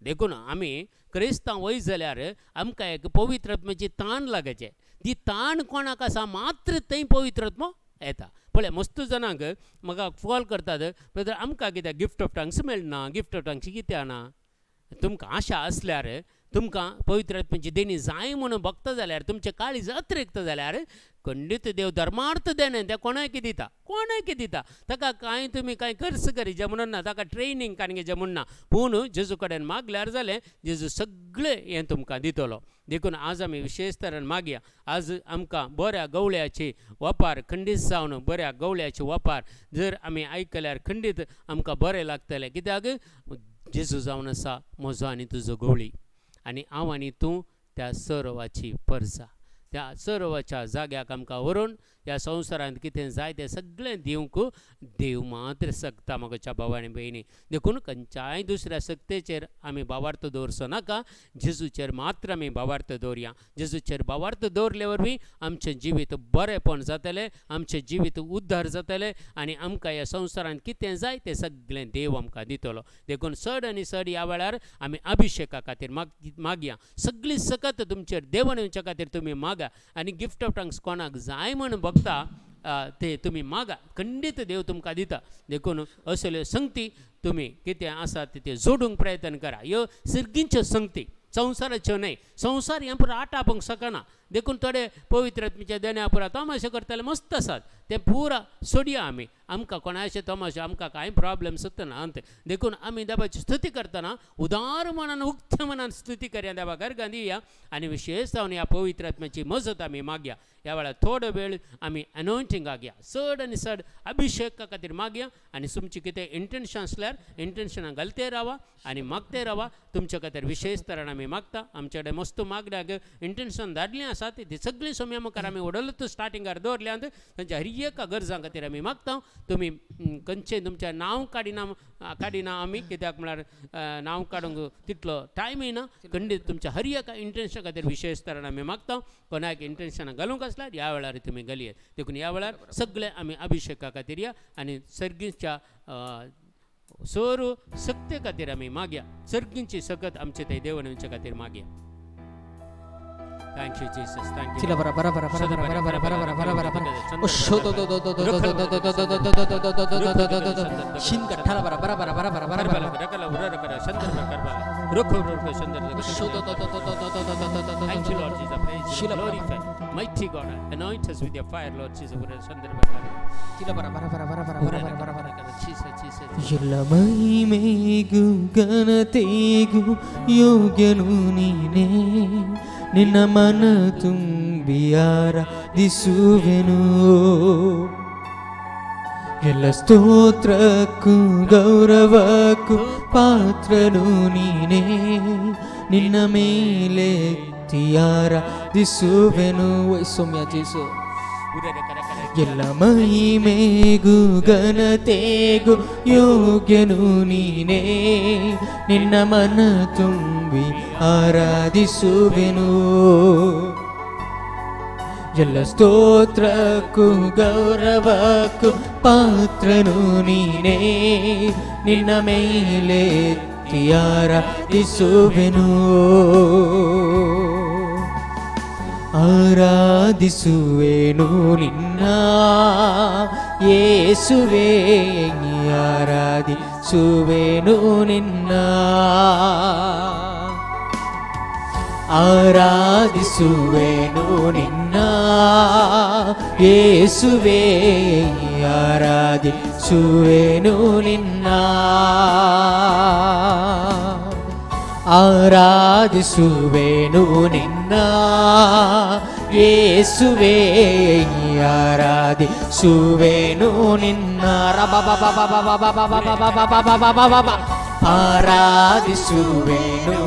देखून आमी क्रिस्तांव वयत जाल्यार आमकां एक पवित्र आत्म्याची तान लागचें. ती तान कोणाक आसा मात्र थंय पवित्र आत्मो येता. पळय मस्त जाणांक म्हाका कॉल करतात, ब्रदर आमकां कित्याक गिफ्ट ऑफ टंग्स मेळना, गिफ्ट ऑफ टंग्स कित्याक ना? तुमकां आशा आसल्यार, तुमकां पवित्र आत्म्याची देणी जाय म्हणून भक्ता जाल्यार, तुमचें काळीज अतिरिक्त जाल्यार खंडीत देव धर्मार्थ देणें तें कोणाक दिता, कोणाक दिता. ताका कांय तुमी कांय खर्च करीजे म्हणून ना, ताका ट्रेनींग काडचें म्हूण ना. पूण जेजू कडेन मागल्यार जालें, जेजू सगळें हें तुमकां दितलो. देखून आज आमी विशेश तरेन मागया, आज आमकां बऱ्या गवळ्याची वापार खंडीत जावन, बऱ्या गवळ्याची वापार जर आमी आयकल्यार खंडीत आमकां बरें लागतलें. कित्याक जेजू जावन आसा म्हजो आनी तुजो गवळी, आनी हांव आनी तूं त्या सरोवाची परजा. त्या सरोवाच्या जाग्याक आमकां व्हरून ह्या संवसारांत कितें जाय तें सगळें दिवंक देव मात्र शकता म्हज्या भाव आनी भयणी. देखून खंयच्याय दुसऱ्या शक्तेचेर आमी भावार्थ दवरचो नाका, जेजूचेर मात्र आमी भावार्थ दवरया. जेजूचेर भावार्थ दवरले वरवीं आमचें जिवीत बरेंपण जातलें, आमचें जिवीत उद्धार जातलें आनी आमकां ह्या संवसारांत कितें जाय तें सगळें देव आमकां दितलो. देखून चड आनी चड ह्या वेळार आमी अभिशेका खातीर मागया. सगळी सकत तुमचेर देवान येवच्या खातीर तुमी मागा. आनी गिफ्ट ऑफ टंग्स कोणाक जाय म्हूण बघता ते तुमी मागा, खंडीत देव तुमकां दिता. देखून असल्यो संगती तुमी कितें आसा ते जोडूंक प्रयत्न करा. ह्यो सर्गींच्यो संगती, संवसाराच्यो न्हय. संवसार हें पुरो आटापूंक शकना. देखून थोडे पवित्र आत्म्याच्या देण्या पुरा तमाशे करतले मस्त आसात, ते पुरा सोडया आमी. आमकां कोणाचे तमाशे, आमकां कांय प्रॉब्लेम सुद्दां ना अंत. देखून आमी देवाची स्तुती करतना उदार मनान, उक्त्या मनान स्तुती करया, देवा गर्गान दिवया आनी विशेश जावन ह्या पवित्र आत्म्याची मजत आमी मागया. ह्या वेळार थोडो वेळ आमी अनॉयंटिंगाक घ्या, चड आनी चड अभिशेका खातीर मागया. आनी तुमचें कितें इंटेन्शन आसल्यार इंटेन्शनां घालते रावा आनी मागते रावा. तुमच्या खातीर विशेश तरेन आमी मागता. आमचे कडेन मस्त मागण्याक इंटेन्शन धाडलीं आसात, ती सगळीं सोम्या मुखार आमी वडलूच स्टार्टिंगार दवरल्यांत. तांच्या हर एका गरजां खातीर आमी मागता. तुमी खंयचें तुमचें नांव काडिना काडिना आमी, कित्याक म्हळ्यार नांव काडूंक तितलो टायमय ना. खंडीत तुमच्या हर एका इंटेन्शना खातीर विशेश तरेन आमी मागता. कोणाक इंटेन्शनां घालूंक आसल्यार ह्या वेळार तुमी घालयेत. देखून ह्या वेळार सगळे आमी अभिशेका खातीर या आनी सर्गीच्या सोर सक्ते खातीर आमी मागया. सर्गींची सकत आमचे ते देव आमचे खातीर मागया. Thank you Jesus, thank you. चिला बरा बरा बरा बरा बरा बरा बरा बरा बरा बरा बरा ओ शो दो दो दो दो दो दो दो दो दो दो दो दो दो दो दो दो दो दो शिन गट्ठाला बरा बरा बरा बरा बरा बरा बरा शो दो दो दो दो दो दो दो दो दो दो. Thank you, Lord Jesus. Praise you. Shila bara. Glorify. Mighty God, anoint us with your fire, Lord Jesus. ಚಿಲ ಬರ ಬರ ಬರ ಬರ ಬರ ಬರ ಬರ ಬರ ಬರ. Jesus, Jesus. ಎಲ್ಲ ಮಹಿಮೆಗೂ ಘನತೆಗೂ ಯೋಗ್ಯನು ನೀನೇ, ನಿನ್ನ ಮನ ತುಂಬಿ ಆರಾಧಿಸುವೆನು. ಎಲ್ಲ ಸ್ತೋತ್ರಕ್ಕೂ ಗೌರವಕ್ಕೂ ಪಾತ್ರನು ನೀನೇ, ನಿನ್ನ ಮೇಲೆತ್ತಿ ಆರಾಧಿಸುವೆನು. ಸೌಮ್ಯ ಜೇಸು. ಎಲ್ಲ ಮಹಿಮೆಗೂ ಘನತೆಗೂ ಯೋಗ್ಯನು ನೀನೇ, ನಿನ್ನ ಮನ ತುಂಬಿ ಆರಾಧಿಸುವೆನು. ಎಲ್ಲ ಸ್ತೋತ್ರಕ್ಕೂ ಗೌರವಕ್ಕೂ ಪಾತ್ರನು ನೀನೇ, ನಿನ್ನ ಮೇಲೆ ಆರಾಧಿಸುವೆನು. ಆರಾಧಿಸುವೆನು ನಿನ್ನ ಯೇಸುವೆ, ಆರಾಧಿಸುವೆನು ನಿನ್ನ. ಆರಾಧಿಸುವೆನು ನಿನ್ನ ಯೇಸುವೇ, ಆರಾಧಿಸುವೆನು ನಿನ್ನ, ಆರಾಧಿಸುವೆನು ನಿನ್ನ ಯೇಸುವೇ, ಆರಾಧಿಸುವೆನು ನಿನ್ನ. ರಬ ಆರಾಧಿಸುವೆನು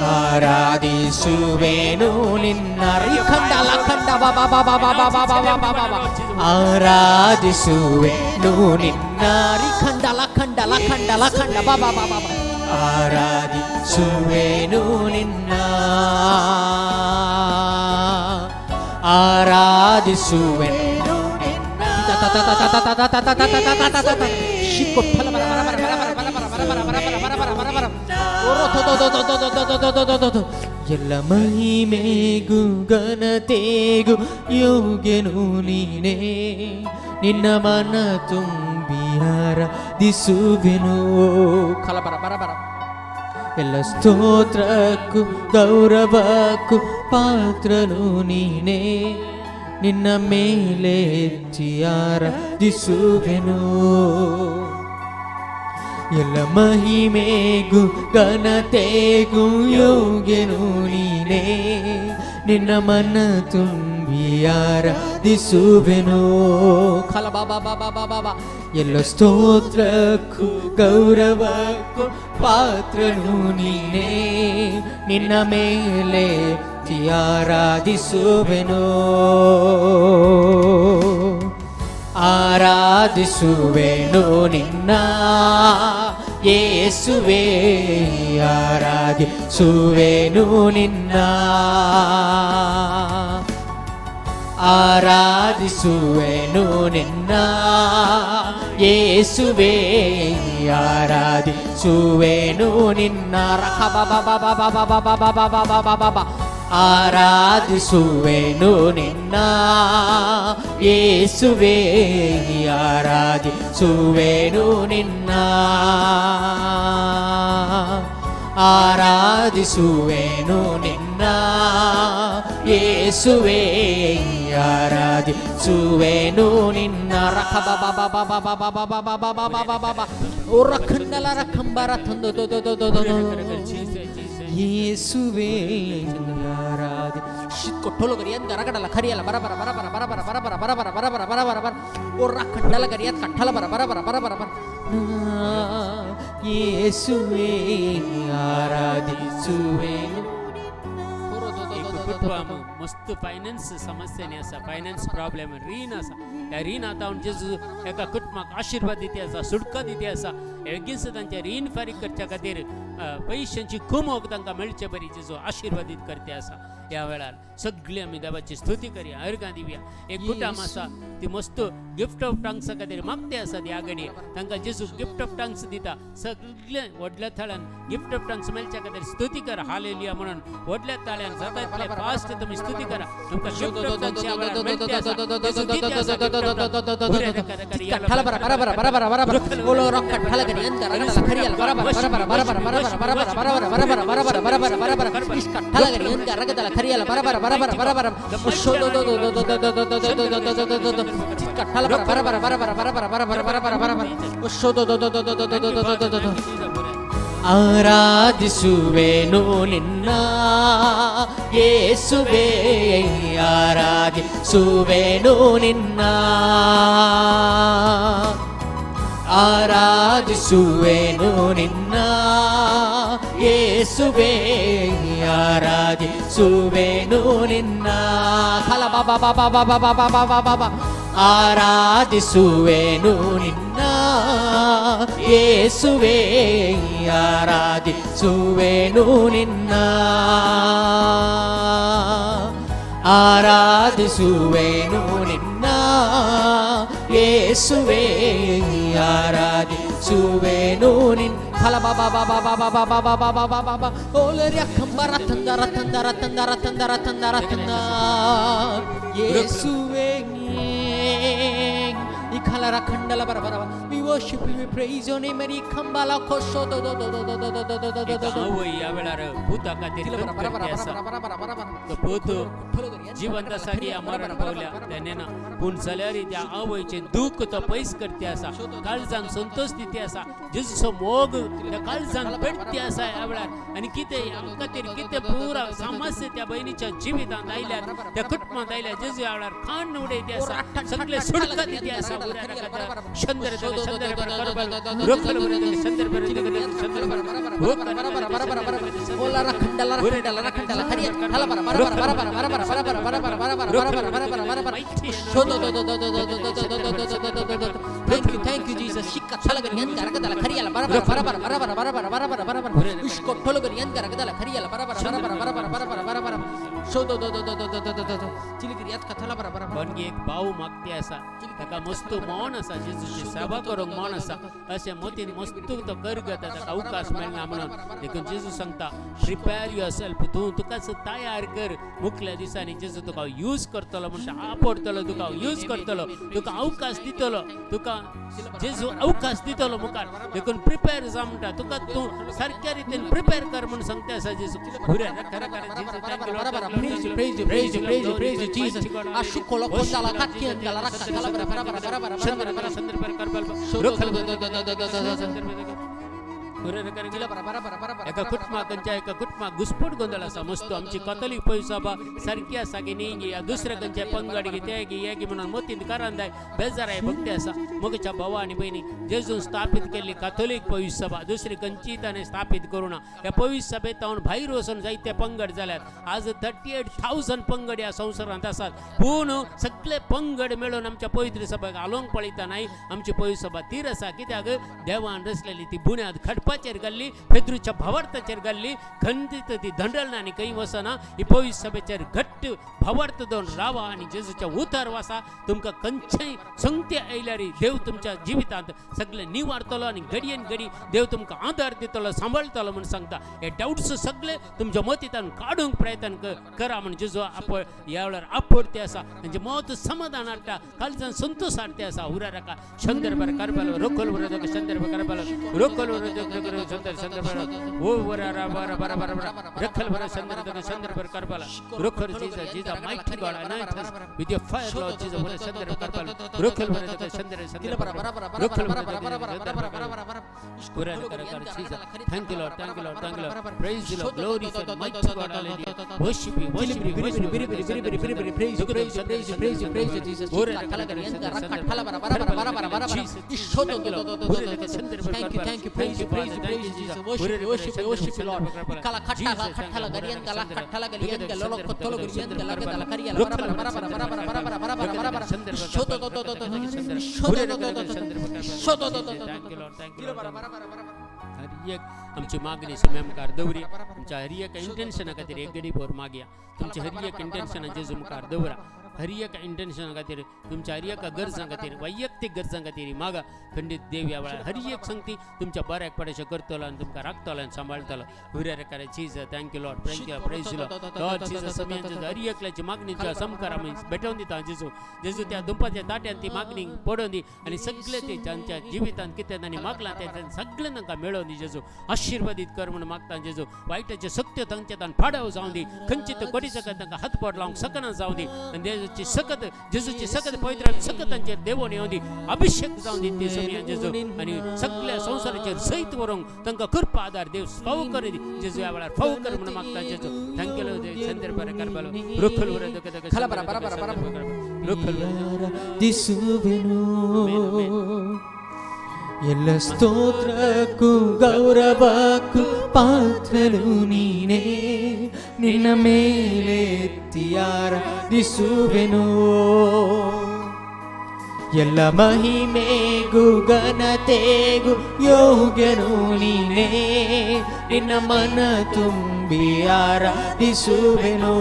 ಆರಾಧಿಸುವೆನು ನಿನ್ನ ರಿಖಂಡ ಲಖಂಡ ಬಾಬಾ ಬಾಬಾ ಬಾಬಾ ಬಾಬಾ ಬಾಬಾ ಆರಾಧಿಸುವೆನು ನಿನ್ನ ರಿಖಂಡ ಲಖಂಡ ಲಖಂಡ ಲಖಂಡ ಬಾಬಾ ಬಾಬಾ ಆರಾಧಿಸುವೆನು ನಿನ್ನ ಆರಾಧಿಸುವೆನು ನಿನ್ನ. ಎಲ್ಲ ಮಹಿಮೆಗೂ ಘನತೆಗೂ ಯೋಗ್ಯನು ನೀನೇ, ನಿನ್ನ ಮನ ತುಂಬಿ ಆರಾಧಿಸುವೆನು. ಕಲಬರ ಬರಬರ ಎಲ್ಲ ಸ್ತೋತ್ರಕ್ಕೂ ಗೌರವಕ್ಕೂ ಪಾತ್ರನು ನೀನೇ, ನಿನ್ನ ಮೇಲೆ ಎತ್ತಿ ಆರಾಧಿಸುವೆನು. ಎಲ್ಲ ಮಹಿಮೆಗೂ ಘನತೆಗೂ ಯೋಗ್ಯನು ನೀನೇ, ನಿನ್ನ ಮನ ತುಂಬಿ ಆರಾಧಿಸುವೆನು. ಖಲ ಬಾಬಾ ಬಾಬಾ ಬಾಬಾ ಬಾ ಎಲ್ಲ ಸ್ತೋತ್ರಕ್ಕೂ ಗೌರವಕ್ಕೂ ಪಾತ್ರನು ನೀನೇ, ನಿನ್ನ ಮೇಲೆ ಆರಾಧಿಸುವೆನು. ಆರಾಧಿಸುವೆನು ನಿನ್ನ ಯೇಸುವೇ, ಆರಾಧಿಸುವೆನು ನಿನ್ನ, ಆರಾಧಿಸುವೆನು ನಿನ್ನ ಯೇಸುವೇ, ಆರಾಧಿಸುವೆನು ನಿನ್ನ. ರಖ ಬಾಬಾ ಬಾಬಾ ಬಾಬಾ ಬಾಬಾ ಬಾಬಾ ಬಾಬಾ ಬಾಬಾ ಆರಾಧಿಸುವೆನು ನಿನ್ನ ಯೇಸುವೇ, ಆರಾಧಿಸುವೆನು ನಿನ್ನ, ಆರಾಧಿಸುವೆನು ನಿನ್ನ ಯೇಸುವೇ, ಆರಾಧಿಸುವೆನು ನಿನ್ನ. ರಖ ಬಾಬಾ ಬಾಬಾ ಬಾಬಾ ಬಾಬಾ ಬಾಬಾ ಬಾಬಾ ಬಾಬಾ ಬಾಬಾ ಓ ರಖಂಡಲ ರಖಂಬರ ತಂದು ದೊ ದೊ ದೊ ದೊ ದೊ ಯೇಸುವೇ ಆರಾಧಿ ಶಿತ್ಕೊಟ್ಟೊಲು ಗರಿಯಂದ ರಗಡಲ ಕರಿಯಲ ಬರಬರ ಬರಬರ ಬರಬರ ಬರಬರ ಬರಬರ ಬರಬರ ಬರಬರ ಬರ ಓ ರಖಂಡಲ ಗರಿಯತ್ ಕಟ್ಟಲ ಬರ ಬರಬರ ಬರಬರ ಬರ ಯೇಸುವೇ ಆರಾಧಿಸುವೆನು. कुटुंब मस्त फायनान्स समस्यांनी आसा, फायनान्स प्रॉब्लेम रीण आसा. ह्या रीण आतां जेजू एका कुटुंबाक आशिर्वाद दिती आसा, सुटका दिती आसा. बेगीन तांचे रीण फारीक करच्या खातीर पयशांची कुमोक तांकां मेळचे बरी जेजू आशिर्वादीत करते आसा. ह्या वेळार सगळी आमी देवाची स्तुती करया, अर्गां दिवया. एक कुटुंब आसा ती मस्त गिफ्ट ऑफ टंग्सा खातीर मागते आसा. ह्या घडये तांकां जेजू गिफ्ट ऑफ टंग्स दिता. सगळे व्हडल्या थळान गिफ्ट ऑफ टंग्स मेळच्या खातीर स्तुती करा, हालेलुया म्हणून व्हडल्या ताळ्यान जाता इतले फास्ट तुमी स्तुती करा. तुमकां गिफ्ट ऑफ टंग्स ह्या वेळार मेळटे आसा. जेजू दिते आसा गिफ्ट ऑफ टंग्स. ಕಟ್ಟಲ ಬರ ಬರ ಬರ ಬರ ಬರ ಬರ ಓಲೋ ರೊಕ್ಕ ಕಟ್ಟಲ ಗರಿಯಂದ ರಗಡಲ ಕರಿಯಲ ಬರಬರ ಬರಬರ ಬರಬರ ಬರಬರ ಬರಬರ ಬರಬರ ಬರಬರ ಬರಬರ ಬರಬರ ಬರಬರ ಇಷ್ಟ ಕಟ್ಟಲ ಗರಿಯಂದ ರಗದಲ ಕರಿಯಲ ಬರಬರ ಬರಬರ ಬರಬರ ಶೋ ದೊ ದೊ ದೊ ದೊ ದೊ ದೊ ದೊ ದೊ ದೊ ದೊ ದೊ ದೊ ದೊ ಕಟ್ಟಲ ಬರ ಬರಬರ ಬರಬರ ಬರಬರ ಬರಬರ ಬರಬರ ಬರಬರ ಶೋ ದೊ ದೊ ದೊ ದೊ ದೊ ದೊ ದೊ ದೊ ದೊ ದೊ. ಆರಾಧಿಸುವೆನು ನಿನ್ನ ಯೇಸುವೇ, ಆರಾಧಿಸುವೆನು ನಿನ್ನ, ಆರಾಧಿಸುವೆನು ನಿನ್ನ ಯೇಸುವೇ, ಆರಾಧಿಸುವೆನು ನಿನ್ನ. ಖಲ ಬಾಬಾ ಬಾಬಾ ಬಾಬಾ ಬಾಬಾ ಬಾಬಾ ಬಾಬಾ ಆರಾಧಿಸುವೆನು ನಿನ್ನ ಯೇಸುವೇ, ಆರಾಧಿಸುವೆನು ನಿನ್ನ, ಆರಾಧಿಸುವೆನು ನಿನ್ನ ಯೇಸುವೇ, ಆರಾಧಿಸುವೆನು ನಿನ್ನ. ಖಲ ಬಾಬಾ ಬಾಬಾ ಬಾಬಾ ಬಾಬಾ ಬಾಬಾ ಬಾಬಾ ಬಾಬಾ ಓಲರಿಯ ಕಂಬರ ತಂದರ ತಂದರ ತಂದರ ತಂದರ ತಂದರ ತಂದ ಯೇಸುವೇ ಈ ಖಲರ ಖಂಡಲ ಬರ ಬರ we worship. worship you, we praise your name. Mary Kambala Kosho do do do do do do do do do एक do do. आवय ह्या वेळार पुता खातीर करते आसा. तो पूत जिवंत आसा की मरण पावल्या तें ना, पूण जाल्यार त्या आवयचें दूख तो पयस करते आसा, काळजान संतोश दिते आसा, जेजूचो मोग त्या काळजान पेटते आसा ह्या वेळार. आनी कितें ह्या खातीर कितें पुरा समस्या त्या बहिणीच्या जिवितांत आयल्यात, त्या कुटुंबांत आयल्या, जेजू ह्या वेळार खाण उडयते आसा, सगळे सुटका दिते आसा. शंदर शंदर रोखल शंदर. ओला रखंडला रखंडला रखंडला खरिया हला बरा बरा बरा बरा बरा बरा बरा बरा बरा बरा बरा बरा बरा बरा बरा बरा. शो दो दो दो दो दो दो दो दो दो दो दो दो दो. Thank you, thank you Jesus. शिक्का छलगर यंगा रगदला खरियाला बरा बरा बरा बरा बरा बरा बरा बरा बरा बरा बरा. इश्को ठोलगर यंगा रगदला खरियाला बरा बरा बरा बरा बरा बरा बरा बरा बरा. शो दो दो दो दो दो दो दो दो. चिलिगिरी यात कथला बरा बरा. पण एक भाव मागते आसा, ताका मस्त मौन आसा, जेजूची सेवा करूंक मौन आसा, अशें मतीन मस्त तो कर घेता, ताका अवकाश मेळना म्हणून. देखून जेजू सांगता, प्रिपेर your self, तूं तुकाच तयार कर. मुखल्या दिसांनी जेजू तुका यूज करतलो म्हणटा, आपडतलो, तुका यूज करतलो, तुका अवकाश दितलो, तुका जेजू अवकाश दितलो मुखार. देखून प्रिपेर जा म्हणटा तुका, तूं सारक्या रितीन प्रिपेर कर म्हूण सांगता आसा जेजू. Praise you, praise you, praise you, praise you, praise you, Jesus. Ashukolo kondala katyandala rakatala bara bara bara bara bara bara bara. Show do do do do do do do do. एका कुटुंबाक, खंयच्या एका कुटुंबाक घुसपट गोंदळ आसा मस्त. आमची कथोलीक पयसो सारकी आसा की न्ही गी, दुसऱ्या खंयच्या पंगड गी ते गी हे गी म्हणून मतींत करान जाय, बेजाराय भक्ती आसा. मोगच्या भावा आनी भयणी, जेजून स्थापीत केल्ली कथोलीक पवित्र सभा दुसरी खंयची ताणें स्थापीत करूं ना. ह्या पवित्र सभेत तावन भायर वचून जायते पंगड जाल्यात. आज 38,000 पंगड ह्या संवसारांत आसात, पूण सगळे पंगड मेळून आमच्या पवित्र सभेक हालोवंक पळयता न्हय. आमची पवित्र सभा तीर आसा, कित्याक देवान रचलेली ती बुन्याद खडपाचेर घाल्ली, पेद्रूच्या भावार्थाचेर घाल्ली, खंडीत ती धंडलना आनी खंय वचना. ही पवित्र सभेचेर घट्ट भावार्थ दवरून रावा आनी जेजूच्या उतार वासा. तुमकां खंयचेय संगती आयल्यार देव तुमच्या जिवितांत सगळें निवारतलो आनी घडयेन घडी देव तुमकां आदार दितलो, सांबाळतलो म्हूण सांगता. हे डावट्स सगळे तुमच्या मतींतल्यान काडूंक प्रयत्न करा म्हूण जेजू आप ह्या वेळार आपडते आसा. तांचे मत समाधान हाडटा, कालच्यान संतोश हाडते आसा. उरा राका शंदर बर करपालो रोखल वर शंदर बर करपालो रोखल वर शंदर शंदर बर ओ वर रा बर बर बर बर रखल बर शंदर शंदर बर करपाला रोखल. Jesus, Jesus, mighty God, anoint us with your fire, Lord Jesus. वर शंदर करपालो रोखल वर शंदर शंदर रोखल वर. Thank you, Lord. Thank you, Lord. Thank you, Lord. Praise you, Lord. Glory to mighty God. Hallelujah. Worship you, worship you, worship you. Praise you, praise you, praise you, praise you, praise you, Jesus. Thank you, thank you, praise you, praise you, praise you, Jesus. Worship you, worship you, worship you, Lord. Kala khatta khatta gariyan gala khatta gariyan gala lolo kotolo gariyan gala gala kariya bara bara bara bara bara bara bara bara bara bara. Shodo do do do do shodo do do do shodo do do do. Thank you, Lord. Thank you, Lord. हर एक आमची मागणी सगळ्या मुखार दवरी. आमच्या हर एक इंटेन्शना खातीर एक गडी भर मागया. तुमच्या हर एक इंटेन्शना जेजू मुखार दवरा. हर एक इंटेन्शना खातीर, तुमच्या हर एका गरजां खातीर, वैयक्तीक गरजां खातीर मागा. खंडीत देव ह्या वेळार हर एक संगती तुमच्या बऱ्याक पडेशें करतलो आनी तुमकां राखतलो आनी सांबाळतलो. हुऱ्या रेकार Jesus. Thank you, Lord. Thank you, praise Lord. Lord Jesus, आमी हर एकल्याची मागणी तुज्या समकार आमी भेटोवन दिता जेजू. जेजू, त्या दुपाच्या ताट्यान ती मागणी पडोवन दी आनी सगळे ते ज्यांच्या जिवितांत कितें तांणी मागलां तें सगळें तांकां मेळोवन दी जेजू. आशिर्वादीत कर म्हूण मागता जेजू. वायटाचे सक्त्यो तांच्या तान फाडाव जावं दी. खंयची तर कोटी सकत तांकां हातबोट लावंक शकना जावं दी. आनी देवाची सकत, जेजूची सकत, पवित्र सकत तांचेर देवोन येवं दी. अभिषेक जावं दी ती समया जेजू. आनी सगळ्या संवसाराचेर जैत व्हरूंक तांकां कृपा आदार देव फाव कर जेजू. ह्या वेळार फाव कर म्हूण मागता जेजू. Thank you. संदर्भ करपालो रोखल वर. रोखल. ಆರಾಧಿಸುವೆನು. ಎಲ್ಲ ಸ್ತೋತ್ರಕ್ಕೂ ಗೌರವಕ್ಕೂ ಪಾತ್ರನು ನೀನೇ, ನಿನ್ನ ಮೇಲೆ ಆರಾಧಿಸುವೆನು. ಎಲ್ಲ ಮಹಿಮೆಗೂ ಘನತೆಗೂ ಯೋಗ್ಯನು ನೀನೇ, ನಿನ್ನ ಮನ ತುಂಬಿ ಆರಾಧಿಸುವೆನು.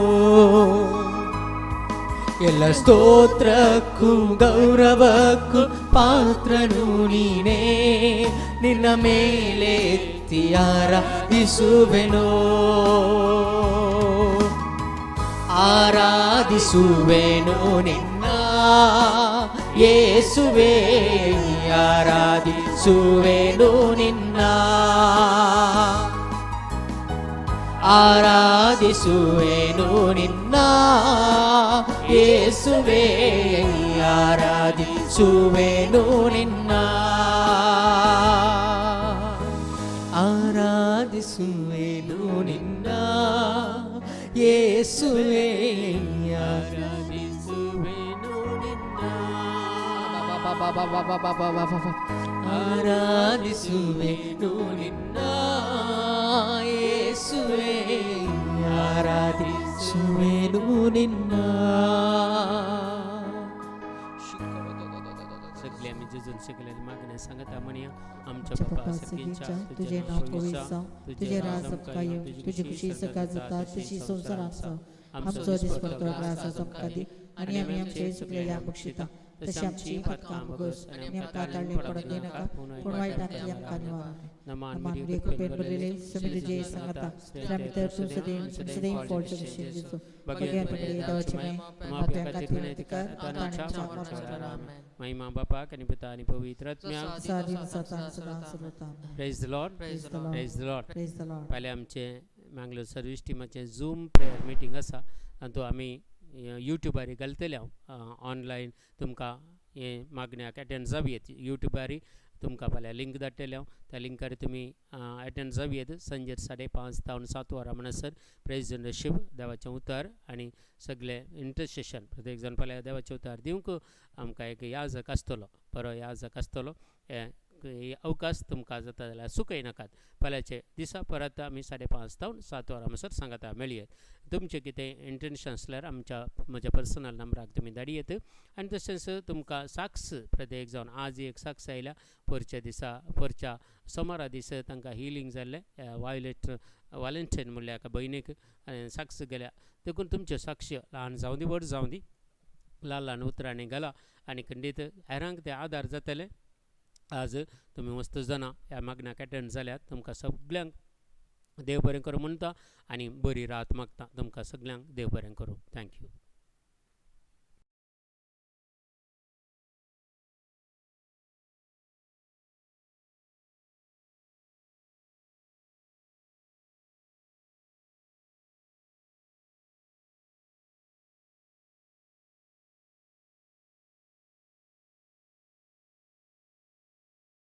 ಎಲ್ಲ ಸ್ತೋತ್ರಕ್ಕೂ ಗೌರವಕ್ಕೂ ಪಾತ್ರನು ನೀನೇ, ನಿನ್ನ ಮೇಲೆ ಎತ್ತಿ ಆರಾಧಿಸುವೆನು. ಆರಾಧಿಸುವೆನು ನಿನ್ನ ಯೇಸುವೆ. ಆರಾಧಿಸುವೆನು ನಿನ್ನ, ಆರಾಧಿಸುವೆನು ನಿನ್ನ ಯೇಸುವೇ, ಆರಾಧಿಸುವೆನು ನಿನ್ನ, ಆರಾಧಿಸುವೆನು ನಿನ್ನ ಯೇಸುವೇ, ಆರಾಧಿಸುವೆನು ನಿನ್ನ. ಆರಾಧಿಸುವೆನು ನಿನ್ನ ಯೇಸುವೇ, ಆರಾಧಿಸುವೆನು ನಿನ್ನ. सगळे आमी जेजून शिकलेले मागणें सांगता म्हणया. आमच्या आमच्या बापा बापा सर्गीच्या, सर्गीच्या, तुजें नांव पवित्र जावं, तुजें राज आमकां येवं, तुजी खुशी सकाळ जाता तशी संवसारांत जावं. आमचो दिसपट्टो ग्रास आज आमकां दी आनी आमी आमचे चुकलेल्या बक्षिता तशी आमची पातकां भोगस आनी आमकां ताळणे पडूंक दिनाका, पूण वायटांतली आमकां निवार. नमान नमान मरिये, कृपेन भरिल्ले, स्वामी तुजे सांगाता, स्त्रियां भितर तूं सदैव सदैव फळ जेजू. भगेर पडले देवाचे माय, पाप्यां खातीर विनंती कर, आतां आनी आमच्या मरणाच्या वेळार. आमेन. महिमा बापाक आनी पुता आनी पवित्र आत्म्याक. सादीन सतान सदां सर्वता. Praise the Lord. Praise the Lord. Praise the Lord. Praise the Lord. फाल्यां आमचें मँगलोर सर्वीस टिमाचें झूम प्रेयर मिटींग आसा. तातूंत आमी युट्युबार घालतले हांव ऑनलायन, तुमकां हें मागण्याक एटेंड जावं येत. युट्युबार तुमकां फाल्यां लिंक धाडटले हांव, त्या लिंकार तुमी एटेंड जावं येत. सांजेर 5:30 जावन 7 वरां म्हणसर प्रेज एंड वर्शीप, देवाचें उतर आनी सगळें इंटरसेशन. प्रत्येक जाण फाल्यां देवाचें उतर दिवंक आमकां एक याजक आसतलो, बरो याजक आसतलो. हे अवकाश तुमकां जाता जाल्यार चुकय नाकात. फाल्यांचे दिसा परत आमी 5:30 जावन 7 वरां म्हणसर सांगाता मेळयेत. तुमचें कितें इंटेन्शन आसल्यार आमच्या म्हज्या पर्सनल नंबराक तुमी धाडयेत. आनी तशेंच तुमकां साक्ष प्रत्येक जावन आज एक साक्ष आयल्या, परच्या दिसा, परच्या सोमारा दीस तांकां हिलींग जाल्लें, वायलेट वॉलेंटायन म्हणल्या एका भयणीक आनी साक्ष गेल्या. देखून तुमच्यो साक्ष ल्हान जावं दी व्हड जावं दी, ल्हान ल्हान उतरांनी घाला आनी खंडीत हेरांक ते आदार जातले. आज तुमी मस्त जाणां ह्या मागण्याक एटेंड जाल्यात. तुमकां सगल्यांक देव बरें करूं म्हणटा आनी बरी रात मागता. तुमकां सगल्यांक देव बरें करूं. Thank you.